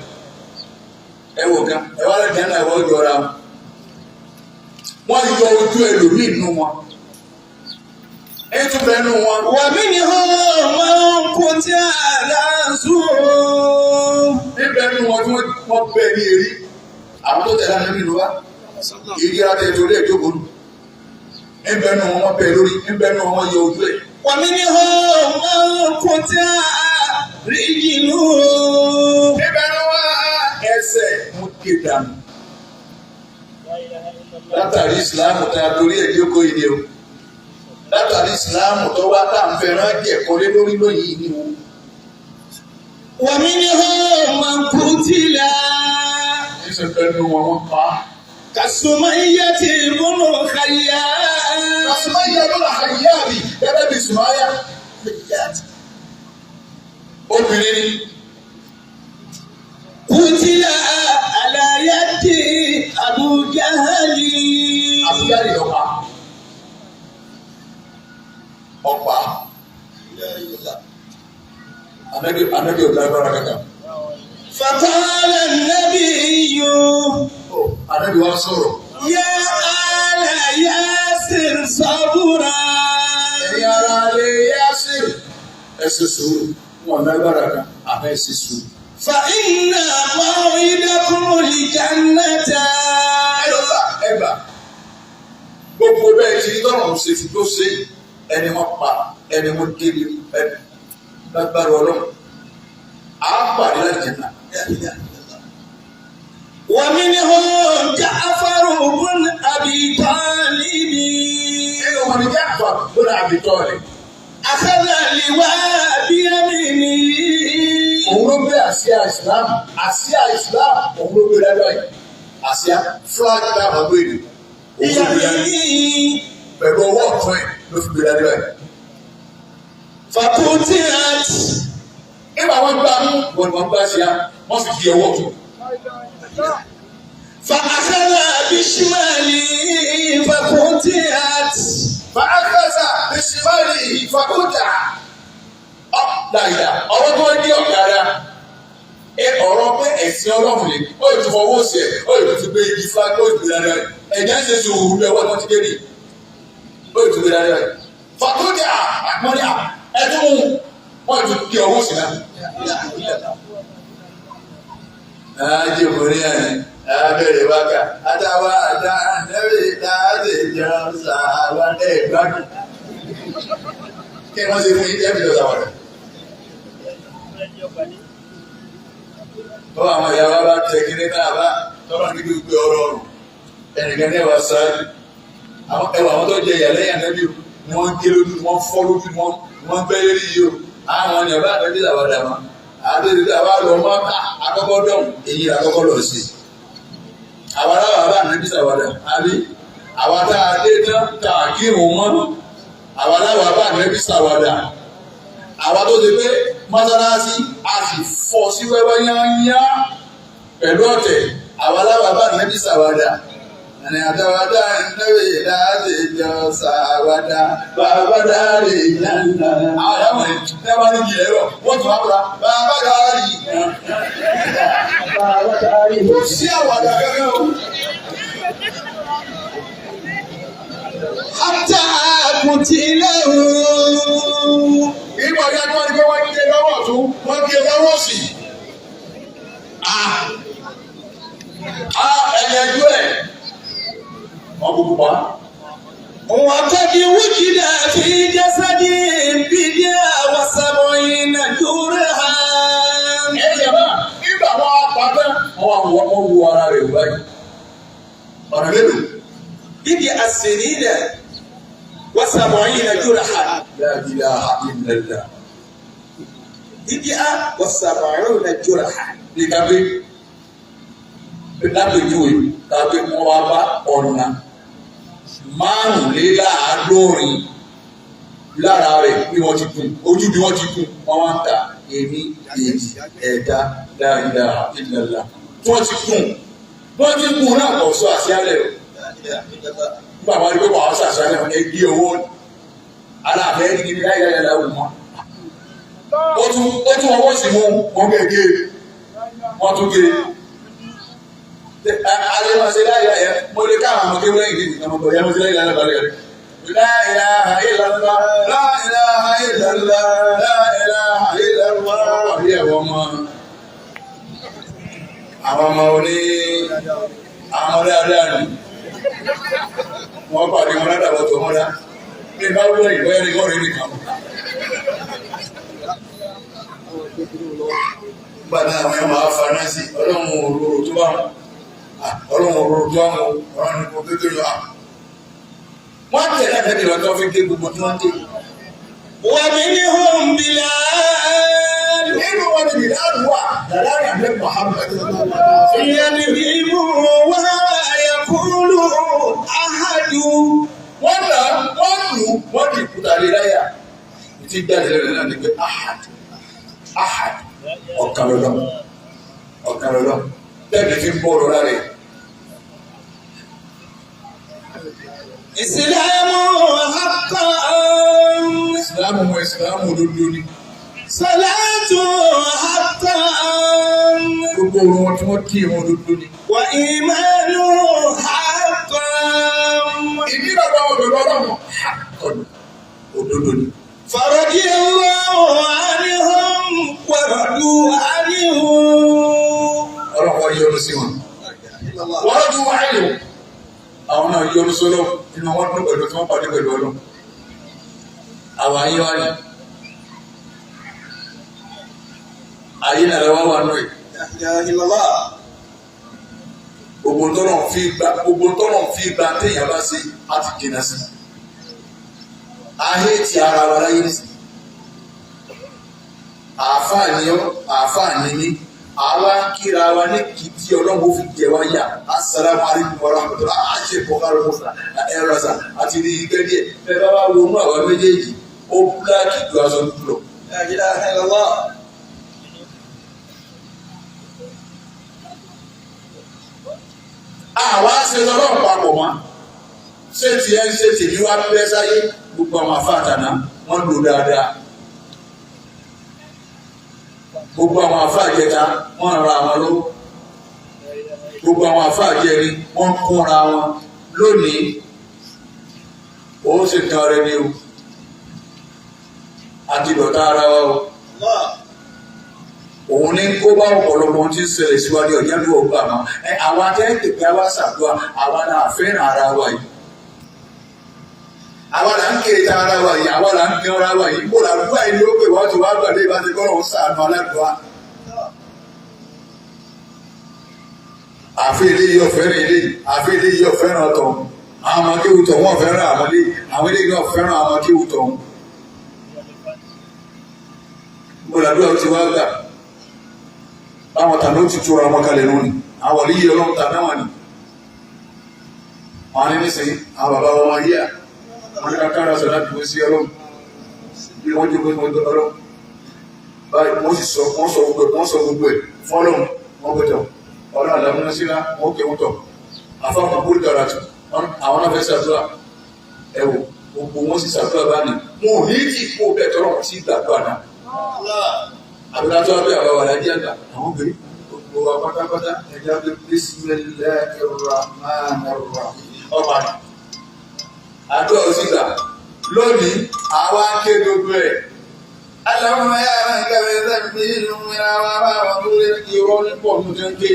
Ẹ wò ká, ẹ wá lẹ́jẹ̀ náà ẹ̀wọ́ jọra wọn. Wọ́n yọ ojú ẹlòmíì nù wọn. Ẹ tún bẹ nù wọn. ومنهم من قطع رأسه. Ibẹ̀ nù wọn tí wọ́n bẹ ní eré. Àwọn tó tẹ̀lé àná nínú wa. Ìdí ara tẹ̀ torí ẹ̀ jókòó nù. Ibẹ̀ nù wọn wọ́n bẹ lórí. Ibẹ̀ nù wọn wọ́n yọ ojú ẹ̀. ومنهم من قطع رجله. Ibẹ̀ nù wọn ẹsẹ̀ mú ké dànù. Látàrí ìsìláàmù tá a torí ẹ̀ jókòó yìí ni o. Látàrí ìsìláàmù tó wá tá à ń fẹ́ràn jẹ̀kọ́ lé lórí lóyìí ni o. ومنهم من قتل. Ẹsẹ̀ bẹ́ẹ̀ nù wọn wọ́n pa á. كسمية بن خيال. Sùmáyà lọ́la àyàbí gẹ́gẹ́ bí Sùmáyà. Obìnrin ni. قتل على يد أبو جهل. Àbújá lè ọ̀pá. Ọ̀pá. Anabi anabi ò lágbára kankan. فقال النبي: Anabi wa sọ̀rọ̀. يا آل ياسر صبرا. Ẹ̀yin ara lè Yásir. Ẹ ṣe sùúrù. Wọn lágbára kan, àmọ́ ẹ ṣe sùúrù. فإن موعدكم الجنة. Ẹlọ́gbà ẹgbà. Gbogbo bẹ́ẹ̀ ti tọ́nà ń ṣe tó ṣe ẹni wọ́n pa ẹni wọ́n débi ẹni lágbára ọlọ́run. À á pàdé láti jẹ̀ náà. ومنهم جعفر بن أبي طالب. Nínú wọn ni Jáfà lórí àbítọ́ rẹ̀. أخذ اللواء بيمينه. Òun ló gbé àsíá Islam. Àsíá Islam òun ló gbé dájọ́ yìí. Àsíá flag táwọn gbé ni. Òun ló gbé dájọ́ yìí. بيمينه. Pẹ̀lú ọwọ́ ọ̀tún ẹ̀ ló fi gbé dájọ́ yìí. فقتلت. Nígbà wọn gbá mú wọn ni wọn gbá àsíá wọ́n sì di ọwọ́ ọ̀tún. فأخذ بشماله فقتلت. Fàákàsà bísímárì ìfàkúta. Ọ̀dàìdà ọ̀rọ̀ tó ń dí ọ̀gára. Ẹ ọ̀rọ̀ pé ẹ̀sìn ọlọ́run lè ó lè tún fọwọ́ sí ẹ̀ ó lè tún fi gbé igi flag ó lè tún gbé dáadáa rẹ̀. Ẹ̀jẹ̀ ń ṣe sùúrù bí ọwọ́ tó ti dé rí. Ó lè tún gbé dáadáa rẹ̀. Fàkúta àpọ́nlé ẹ̀tún mú wọ́n lè tún kí ọwọ́ sí náà. Ajé mo ní àná, abẹ́rẹ́ wákà, àtàwọn àtà ànẹ́rẹ́ láti jọ sàwọn ẹ̀ gbádùn. Kí wọ́n ṣe fún yín ẹ̀mí lọ sàwọn rẹ̀. Bọ́wọ́ àwọn ìyá wa bá tẹ kíní náà bá tọ́lá ní gbígbé ọ̀rọ̀ ọ̀rùn. Ẹnìkan ní ẹwà sáré. Àwọn ẹwà àwọn tó jẹ ìyàlẹ́yìn ànẹ́bí ni wọ́n gé lójú, wọ́n fọ́ lójú, wọ́n bẹ́ lérí yìí o. Àwọn ni ọba ànẹ́bí làwọn dà mọ́. Àti àwa lọ mọ́ àkọ́kọ́ dọ̀hùn èyí àkọ́kọ́ lọ sí. Àwa aláwọ̀ bá ànẹ́bí sàwádà àbí àwa tá a dé tán tá a kírun mọ́. Àwa aláwọ̀ bá ànẹ́bí sàwádà. Àwa tó ti pé mọ́sálásí a sì fọ́ sí wẹ́wẹ́ yányá pẹ̀lú ọ̀tẹ̀. Àwa aláwọ̀ bá ànẹ́bí sàwádà. Ẹni àtàwádà ẹ̀ńdẹ́rẹ́ láti jọ sàwádà bàbá dárí yànnà. Àwọn ìyàwó yìí ní wọ́n ní ìyẹn rọ̀ wọ́n tún wá kúra bàbá dárí yànnà. Kò sí àwàdà kankan o. حتى قتله. Ìgbà yẹn ni wọ́n ní pé wọ́n gé lọ́wọ́ ọ̀tún, wọ́n gé lọ́wọ́ òsì. Ẹ̀yẹ ẹjú ẹ̀. Wọ́n kúkú pa. وقد وجد في جسده بضع وسبعين جرحا. Ẹ yàrá nígbà wọn apá tán, wọn wọ wọn wo ara rẹ̀ wáyé. Ọ̀nà mélòó? بضع سنين وسبعين جرحا. La ilaha illallah. بضع وسبعون جرحا. Bí kápé lápèjúwe kápé wọn wá bá ọ̀nà márùnléláàádọ́rin lára rẹ̀ bí wọ́n ti kún ojú bí wọ́n ti kún wọ́n wá ń ta èmi èjì ẹ̀dá. La ilaha illallah. Tí wọ́n ti kún wọ́n ti kún náà kò sọ àṣìálẹ̀ o. Nígbà wọn rí pé wọ́n sọ àṣìálẹ̀ wọn ẹgbẹ́ owó aláàfẹ́ ní ní láyé láyé láwù wọn. Ó tún ọwọ́ sí mú wọn gẹ́gẹ́ wọ́n tún gé alẹ́ máa ṣe láyé láyé mo lè káwọn ọmọ kéwọ́n lẹ́yìn nídìí ọmọ bọ̀yá mo ṣe láyé láyé balẹ̀ rẹ̀. La ilaha illallah, la ilaha illallah, la ilaha illallah. Àbí ẹ̀wọ̀ ọmọ àwọn ọmọ oní àwọn ọmọ dáadáa ni wọ́n pàdé wọn ládàbọ̀ tó mọ́lá bí bá wúlò ìbọ́yá ní kọ́rin nìkan. Gbàdá àwọn ẹ̀ máa faná sí ọlọ́run òróró tó bá wọn, ọlọ́run òróró tó bá wọn, ọ̀rọ̀ ní kò kékeré lọ. Wọ́n tẹ̀lé àtẹ́bí lọ tó fi gé gbogbo tí wọ́n dé. ومنهم بلال. Nínú wọn ni Bilal wà dàdáni àbẹ́ Muhammad. يضرب وهو يقول أحد. Wọ́n nà wọ́n lù wọ́n di kúta lé láyà. Ìtì jáde lẹ́nu náà ni pé ahad ahad, ọ̀kan lọ́lọ́, ọ̀kan lọ́lọ́ tẹ́lẹ̀ fi ń bọ́ ọ̀rọ̀ lára ẹ̀. إسلام حقا. Ìsìlámù mọ ìsìlámù òdodo ni. صلاة حقا. Gbogbo orun wọn tí wọ́n kí wọn òdodo ni. وإيمان حقا. Ìdí bàbá wọn pẹ̀lú ọlọ́run ọ̀nà òdodo ni. فرضي الله عنهم ورضوا عنه. Ọlọ́run wọn yọ́nú sí wọn. Wọ́n lọ́dún wáyé o. Àwọn náà yọ́nú sọ́lọ́ inú wọn dún pẹ̀lú tí wọ́n pàdé pẹ̀lú ọlọ́run. Àwọn ayé wa ni. Ayé náà lọ́wọ́ wà nù ẹ̀. لا إله إلا الله. Gbogbo tọ́lọ̀ ń fi gba gbogbo tọ́lọ̀ ń fi gba téèyàn bá ṣe á ti jìnnà sí. Ayé ti ara wa láyé nìsín. Àáfàá ni ọ́, àáfàá ni mí. Àwa ń kíra wa ní kìtì ọlọ́run ó fi jẹ wá yà. Assalamu alaikum wa rahmatullah. A ṣe bọ̀kárọ̀ mọ́sá ẹ̀rọ sà àti rí ike díẹ̀. Ẹ bá wá wọnú àwa méjèèjì, ó búláàkì ju aṣọ dúdú lọ. لا إله إلا الله. Àwa ṣe lọ́rọ̀ papọ̀ mọ́ ṣé tiẹ̀ ń ṣe tèmi wá pẹ́ sáyé. Gbogbo àwọn afáàtàná wọ́n lò dáadáa, gbogbo àwọn afáàjẹta wọ́n ra àwọn lọ́wọ́, gbogbo àwọn afáàjẹrin wọ́n kúnra wọn. Lónìí ó sì tán rẹ ni o àti dọ̀tá ara wa o. الله. Òun ní kó bá ọ̀pọ̀lọpọ̀ ohun tí ń ṣẹlẹ̀ síwájú ọ̀jẹ̀ ní ọgbà mọ́ ẹ. Àwa tẹ́ tètè wá ṣàdúrà, àwa náà fẹ́ràn ara wa yìí, àwa là ń kiri ta ara wa yìí, àwa là ń kí ara wa yìí kó làdúrà yìí ló pè wá tí wàá gbàdé ìbá ti kọ́ lọ́hún sàánú aládùúgbà. Àfi eléyìí ọ̀fẹ́ràn eléyìí, àfi eléyìí ọ̀fẹ́ràn ọ̀tọ̀, àwọn ọmọ kéwù tọ̀ wọ́n fẹ́ràn àwọn eléyìí, àwọn eléyìí náà fẹ́ràn àwọn kéwù tọ̀ wọ́n. Kó làdúrà ti wá gbà báwọn tàná ó ti túra wọn kalẹ̀ lónìí, àwọn òlíyìí ọlọ́run tàná wọn ni wọn ní nísìnyí àwọn bàbá wọn máa yíyà wọn ní kákára sọ láti wọ́n sí ọlọ́run bí wọ́n jókòó sí ọlọ́run báyìí, wọ́n sì sọ wọ́n sọ gbogbo ẹ̀ wọ́n sọ gbogbo ẹ̀ fún ọlọ́run wọ́n gbẹ̀tọ̀ ọlọ́run àlámúná síná wọ́n kéwọ́n tọ̀ afáfún bórí kàrà tù àwọn náà fẹ́ ṣàdúrà ẹ wò gbogbo wọn sì ṣàdúrà báyìí, wọn ò ní tí kó bẹ́ẹ̀ tọ́lọ́ sí ìgbàdúrà náà. الله. Àbúrátọ́ abẹ́ àbáwà lájí àgbà àwọn obìnrin gbogbo wa pátápátá ẹja pé bismillahir rahmanir rahim ọba ni àdúrà ó sì gbà. Lónìí àwa ń ké gbogbo ẹ̀ aláwọ̀ ayé àwọn ìkàwé sẹ́mi ìlú mìíràn wà bá àwọn tó lé kí irọ́ nípò ní tó ń ké.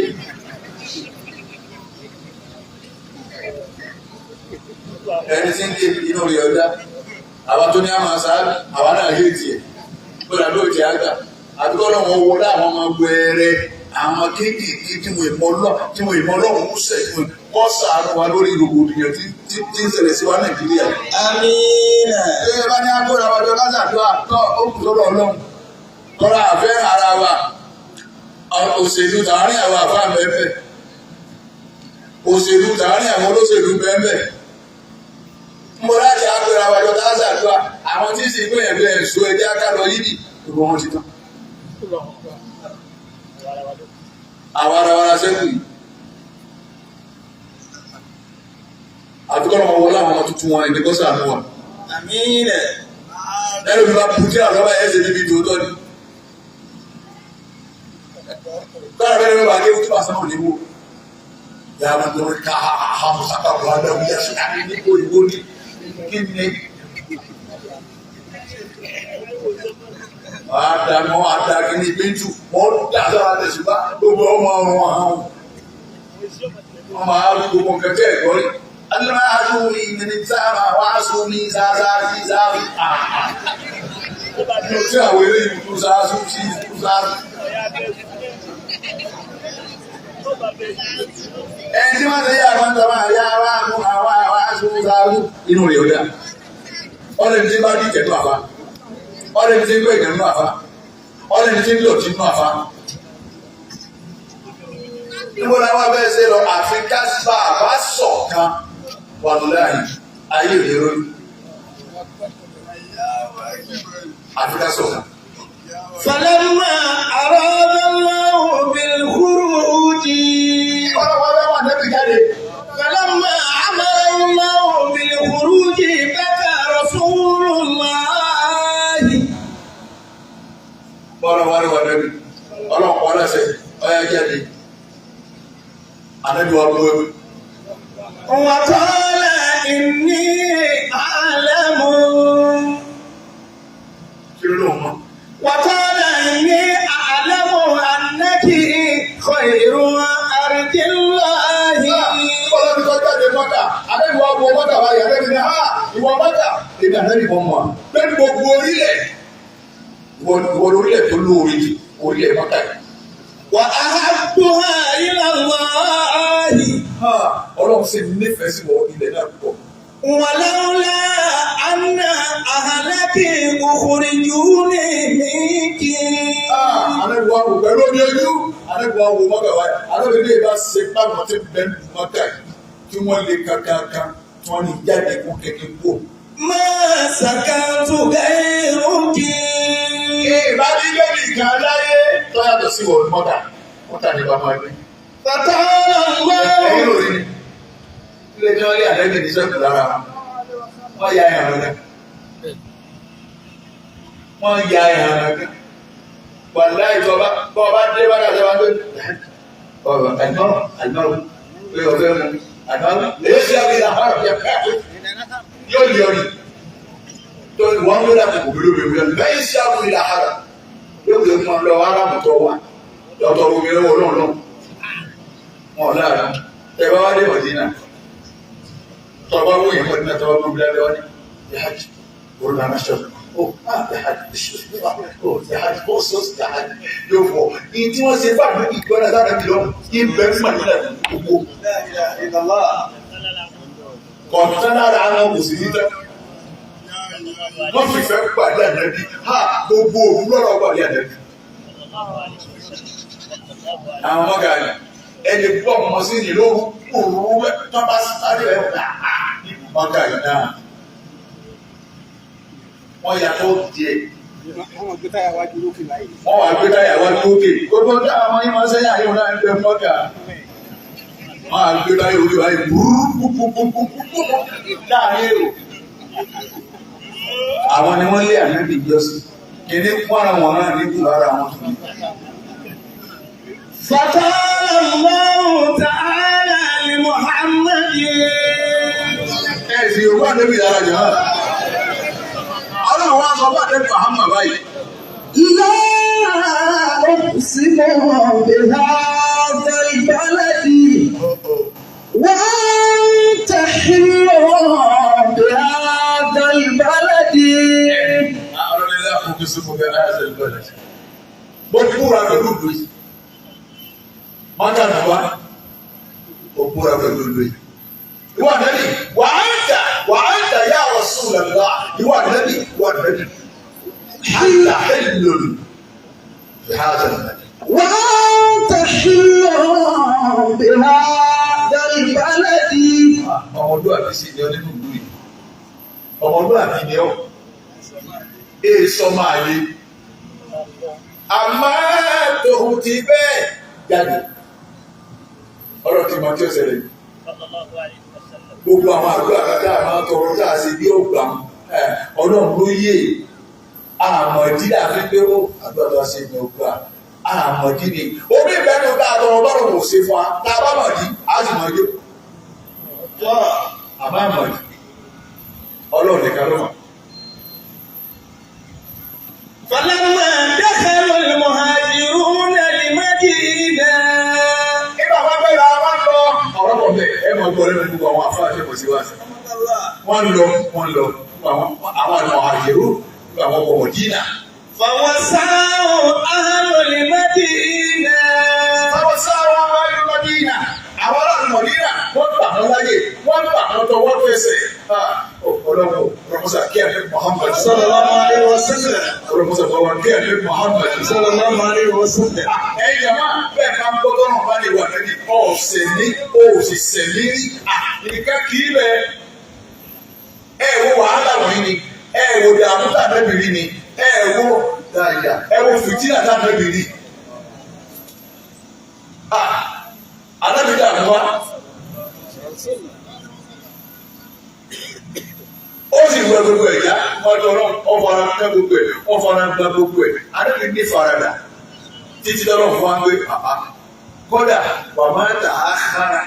Ẹni tí ń dé inú rẹ̀ ọ̀dá. Àwa tó ní àmà sáábì, àwa náà yé tiẹ̀. Gbọ́dọ̀ ló ti àgbà. Àdúgbò náà wọ́n wọlé àwọn ọmọ wẹrẹ, àwọn kéékèèké tí wọ́n ìmọ̀ lọ́ tí wọ́n ìmọ̀ lọ́wọ́ ń sẹ̀ tí wọ́n kọ́ sàánú wa lórí rògbòdìyàn tí tí ń ṣẹlẹ̀ sí wa Nàìjíríà. آمين. Ṣé ẹ bá ní agbóra wájú lásàdúrà tọ́ ó kù sọ́dọ̀ Ọlọ́run? Tọ́lá àfẹ́ ara wa, òṣèlú tààrin àwọn àfáà mẹ́fẹ̀. Òṣèlú tààrin àwọn olóṣèlú mẹ́fẹ̀. Ń bọ́ láti agbóra wájú lásàdúrà, àwọn tí sì ń gbìyànjú ẹ̀sùn ẹjẹ́ akálọ yídì, gbogbo wọn ti tán. Àwọn ara wa la ṣẹ́kù yìí. Àdúgbò náà wọlé àwọn ọmọ tuntun wọn ẹni kó ṣàánú wa. آمين. Ẹnu mi bá bu tí àwọn ọba ẹsẹ̀ níbi tòótọ́ ni. Báyọ̀ bẹ́ẹ̀ ni wọ́n bá gé wútú àṣà òní wò. Yàrá ló ń ká àwọn sábà wà lọ́wọ́ yẹ sùn àbí ní òyìnbó ní kí ni. Àdàmọ́ àdàkìní bíntù wọ́n dà sára tẹ̀sùbá gbogbo ọmọ ọrùn àwọn. Wọ́n máa rí gbogbo nǹkan tẹ́ ẹ̀kọ́ rí. Aláàzúmi ní sára wàásù ní sáásá sí sáàrì. Tí àwọn eléyìí tún sáásù sí tún sáásù. Ẹni tí wọ́n ti yá àwọn ọmọ àyà wa mú àwa wàásù sáásù. Inú rẹ̀ ó dà. Ọ̀rẹ́ tí bá dìtẹ̀ nù àfa. Ọ̀rẹ́ tí ń gbé ìdẹ̀ nù àfa. Ọ̀rẹ́ tí ń lòdì nù àfa. Níbo la wá bẹ́ẹ̀ ṣe lọ àfi ká bá a bá ṣọ̀kan wàlúùláhì ayé ò lè ronú. Àfi ká ṣọ̀kan. فلما أراد الله بالخروج Ọlọ́wọ́ bẹ́ẹ̀ wà nẹ́bí jáde. فلما أمر الله بالخروج بكى رسول الله. Bọ́lá wà ní wà nẹ́bí. Ọlọ́pàá ọlọ́sẹ̀ ọyá jáde. Ànẹ́bí wa bú ewu. وقال إني أعلم. Kí ló lóun mọ̀? وقال إني أعلم أنك خير أرض الله. Bọ́lá ti kọ́ jáde mọ́kà. Ànẹ́bí wa bú mọ́kà báyìí. Ànẹ́bí ni ha ìwọ mọ́kà. Èmi ànẹ́bí mọ̀ mọ́. Bẹ́ẹ̀ni gbogbo orílẹ̀. Ìwọ orílẹ̀ tó lóore jù orílẹ̀ mọ́kà yìí. وأحبها إلى الله. Ha Ọlọ́run sì nífẹ̀ẹ́ sí wọ ilẹ̀ náà púpọ̀. ولولا أن أهلك أخرجوني منك. Ànábì wa wò pẹ̀lú omi ojú, ànábì wa wò mọ́kà wáyé, ànábì ní ìbá ṣe báwọn tí bẹ́ẹ̀ ní mọ́kà yìí tí wọ́n lè kankankan tí wọ́n ní jáde kó kẹ̀kẹ́ kú. ما سكنت غيرك. Ìbá ní lẹ́nu ìkan láyé tó yàtọ̀ sí wọ̀ mọ́kà, mọ́kà ní bàbá ẹgbẹ́. فتعالى Ẹ̀yin الله. ò rí ni. Ilé tí wọ́n lé ànábì ní sẹ́kù lára wọn. Wọ́n ya ẹ̀rọ náà. Wọ́n ya ẹ̀rọ náà. Wàláì tọba bọ́ọ̀bá dé bá dàgbà wọn tó ọ̀rọ̀ àìmọ́rọ̀ àìmọ́rọ̀ pé ọ̀fẹ́ mu àìmọ́rọ̀ èyí ṣe àbí àhárọ̀ yẹ yóò lé ọ̀rì tó wọ́n ló dà kókò bíló bíló lẹ́yìn ṣe àbí àhárọ̀ yóò gbé fún ọ lọ aráàmù tó wà lọ́tọ̀ omi lọ́wọ́ náà náà wọn láàánú ẹ bá wá dé Mọ̀dínà tọba wó yẹn Mọ̀dínà tọba gbogbo lábẹ́ wọn ni yahaj olùdánáṣọ ó yahaj ó yahaj ó sọ́ọ̀sì yahaj yóò fọ ní tí wọ́n ṣe fún àdúgbò ìgbọ́nà sára bí lọ ibẹ̀ ń Mọ̀dínà gbogbo لا إله إلا الله. kọ̀ọ̀tàn lára àwọn kò sì ní tán wọ́n fi fẹ́ pàdé ànábì ha gbogbo òun lọ́rọ̀ pàdé ànábì. Àwọn ọmọ gàdí ẹni bọ́ ọmọ sí ní lóru òru tó bá sáré ẹ̀ wọ́n á ní mọ́gà yìí náà. Wọ́n yà tó díẹ̀. Wọ́n gbé táyà wájú lókè báyìí. Wọ́n wà gbé táyà wájú lókè. Gbogbo táwọn ọmọ yìí máa ń sẹ́yìn àyẹ̀wò náà ń bẹ mọ́gà. Wọ́n á gbé táyà orí wáyé búrúkúkúkúkú láàrin èrò. Àwọn ni wọ́n lé ànábì jọ́sìn. Kìnní pọ́nra wọn náà níbù lára àwọn tó ní. فقال الله تعالى لمحمد. Ẹ sì Yorùbá ànábì lára jọ. Ọlọ́run wá sọ fún ànábì Muhammad báyìí. لا أقسم بهذا البلد وأنت حل bihadha al-balad. Mo búra pẹ̀lú ìlú yìí. Mákà nù wá, mo búra pẹ̀lú ìlú yìí. Ìwọ ànábì, wa anta wa anta ya Rasulullah. Ìwọ ànábì, ìwọ ànábì. Anta hillun bihadha al-balad. وأنت حل بهذا البلد. Ọmọlúwàbí sì ni ọ nínú ìlú yìí, ọmọlúwàbí ni ọ èso máa le, àmọ́ tòun ti bẹ́ẹ̀ jáde, ọlọ́run ti mọ tí ó ṣẹlẹ̀. Gbogbo àwọn àdúrà kátà máa tọrọ tá a ṣe bí ó gbà, ọlọ́run ló yé. Àmọ̀dí àfi pé ó àdúrà tó a ṣe ní ọgbà àmọ̀dí ni omi ìbẹ́nu tá a tọrọ bọ́rọ̀ kò ṣe fún wa, tá a bá mọ̀dí á sì mọ̀ yó àmọ́ àmọ̀dí, ọlọ́run nìkan ló mọ̀. فلما دخل المهاجرون المدينة Nígbà wọn bẹ́ẹ̀ la wọn lọ. Ọ̀rọ̀ bọ̀ bẹ́ẹ̀, ẹ mọ̀ gbọ́ lẹ́nu gbogbo àwọn àfáà ṣe kò sí wá sí. Wọ́n lọ, wọ́n lọ, àwọn àwọn àyèrò, àwọn ọmọ Mọ̀dínà. فوسعوا أهل المدينة. Àwọn sáwọn aráàlú Mọ̀dínà, àwọn aráàlú Mọ̀dínà, wọ́n gbà wọ́n láyè, wọ́n gbà wọ́n tọwọ́ tẹsẹ̀. Ọlọ́run Rọ̀mọ́sà kí ẹ̀ Muhammad. صلى الله عليه وسلم. Rọ̀mọ́sà bàbá kí ẹ̀ Muhammad. صلى الله عليه وسلم. Ẹ̀yin jàmá, bẹ́ẹ̀ máa ń gbọ́ tọ́nà bá lè wà lẹ́yìn ọ̀sẹ̀ ní òṣìṣẹ́ ní rí nìkan kì í bẹ. Ẹ wo wàhálà wọ̀nyí ni, ẹ wo dààmú tàbẹ́bìrì ni, ẹ wo dáadáa, ẹ wo fìtínà tàbẹ́bìrì. Alábìdá àmúwá. Ó sì wẹ gbogbo ẹ̀yà, wọ́n tọrọ, wọ́n fara gbá gbogbo ẹ̀, wọ́n fara gbá gbogbo ẹ̀. Alábìdá ní faradà títí lọ́rọ̀ fún wa pé àbá kódà wà máa tà á kára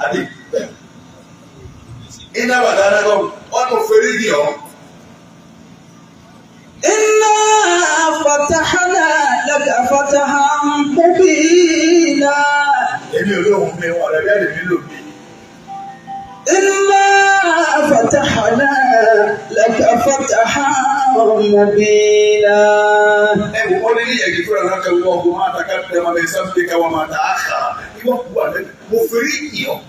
àbí iná bàtà náà ọ̀nà òfèrè yìí ọ́. إنا فتحنا لك فتحا مبينا. Èmi ò lóhùn mi wọn ọ̀rẹ́ bẹ́ẹ̀ lèmi lò mí. إنا فتحنا لك فتحا مبينا. Ẹ wò ó ní ẹ̀gí fúnra náà kẹ́ wọ́n kó máa ta ká tẹ́ máa bẹ sáfìdé ká wọ́n máa ta á kára ìwọ́n kú àlẹ́ mo fèrè yìí ọ́.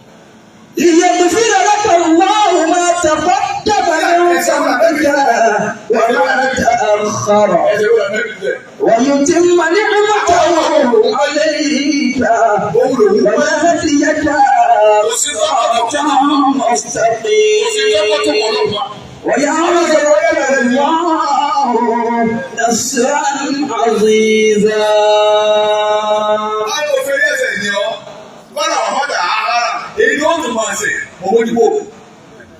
ليغفر لك الله ما تقدم من ذنبك وما تأخر Ẹsẹ̀ wọ́n lànà ìbílẹ̀. ويتم نعمته عليك ويهديك صراطا مستقيما وينصرك الله نصرا عزيزا. Báwo fèrè ẹsẹ̀ ni ọ́? Bọ́lá wà má tà á kára èyí ló tún máa ṣe mo mójú bò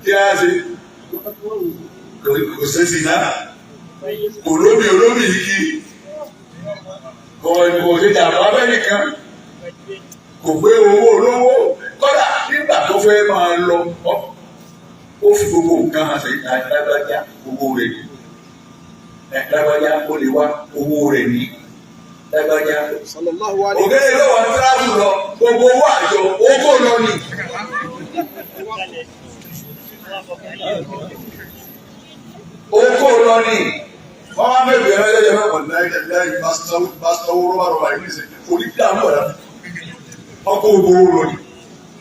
kí á ṣe kò ṣe sí náà kò lóbi olóbi yìí kí kò kò ṣe jàmbá bẹ́ẹ̀ nìkan, kò gbé owó olówó. Kọ́dà nígbà tó fẹ́ máa lọ, ó fi gbogbo nǹkan hàn sí lágbájá, owó rẹ̀ ní lágbájá, ó lè wá owó rẹ̀ ní lágbájá. Sallallahu alayhi. Ògèrè ló wà tíráàbù lọ, gbogbo owó àjọ owó lọ ni. Owó lọ ni. Wọ́n wá mẹ́rin ẹ̀rọ ẹ̀jẹ̀ mẹ́wọ̀n láì láì bá sanwó rọ́bà rọ́bà yìí nìsín kò ní dáàmú ọ̀dà. Wọ́n kó gbogbo owó lọ ni.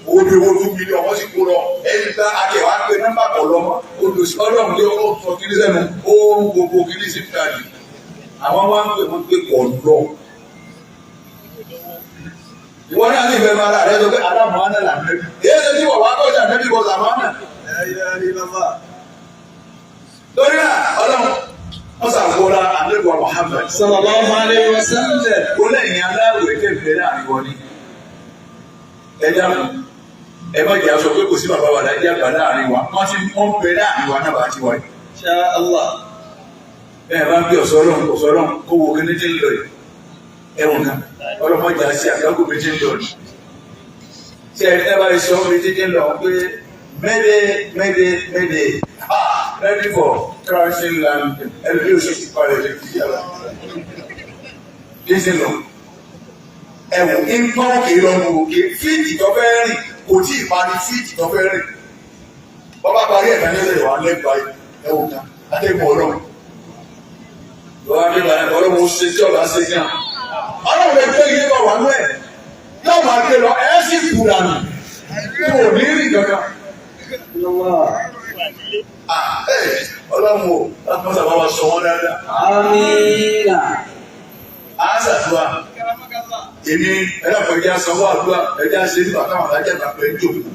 Owó bí owó 2 mílíọ̀nù wọ́n sì kó lọ. Ẹni tá akẹ́wà pé nọ́mbà kọ̀ lọ́mọ. Olùsí ọlọ́run lé ó sọ kiri sẹ́nu ó ń gbogbo kiri sí káàdì. Àwọn wá ń pè wọ́n pé kọ̀ lọ. Ìwọ náà sì fẹ́ máa rà rẹ sọ pé alámọ̀ánà là ń nẹ́bí. Èyí ṣe tí wọ́n wá kọjá nẹ́bí kọ sàmánà. La ilaha illallah. Lórí náà, ọlọ́run wọ́n ṣàwọ́ra àlẹ́bùwà Muhammad. Sallallahu alayhi wa sallam. Ó lẹ́yìn aláwẹ̀ tẹ̀lé láàrin wọn ni. Ẹ dákun, ẹ má jẹ́ aṣọ pé kò sí bàbá wa láyé àgbà láàrin wa. Wọ́n ti wọ́n ń bẹ láàrin wa náà bá ti wáyé. Insha Allah. Ẹ bá ń bí ọ̀sọ́ ọlọ́run ọ̀sọ́ ọlọ́run kó wo kíní tí ń lọ yìí. Ẹ̀wọ̀n kan ọlọ́mọdé àti àgbákò mi ti ń lọ yìí. Ṣé ẹ bá sọ mi ti ń lọ pé mayday, mayday, mayday, ah, ready for crashing landing, ẹni bí o ṣe ti parẹ́ lè fi yàrá. Kí ṣe lọ? Ẹ̀wọ̀n ń pọ́n òkè lọ́nu òkè fíìtì tó fẹ́ rìn kò tí ì parí fíìtì tó fẹ́ rìn. Bọ́bá parí ẹ̀ka ní ọ̀sẹ̀ wà lẹ́gbàá ẹ̀wọ̀n kan atẹ́gùn ọlọ́run. Lọ́wọ́ ní bàrẹ̀ ọlọ́run ó ṣe tí ọba ṣe ní à. Ọlọ́run lè gbé ilé bọ̀ wá nú ẹ̀. Yóò máa gbé lọ, ẹ̀ sì kú dànù. Kò ní rí kankan. Ah, ẹ̀, Ọlọ́run o, láti mọ́sà bá wa sọ wọ́n dáadáa. Àmín. À á ṣàdúrà. Èmi ẹlẹ́pàá ẹja sanwó àdúrà ẹja ṣe nígbà táwọn alájà bá pẹ́ ń jòkó.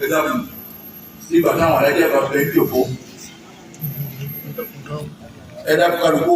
Ẹja mú nígbà táwọn alájà bá pẹ́ ń jòkó. Ẹ dákun kálukú.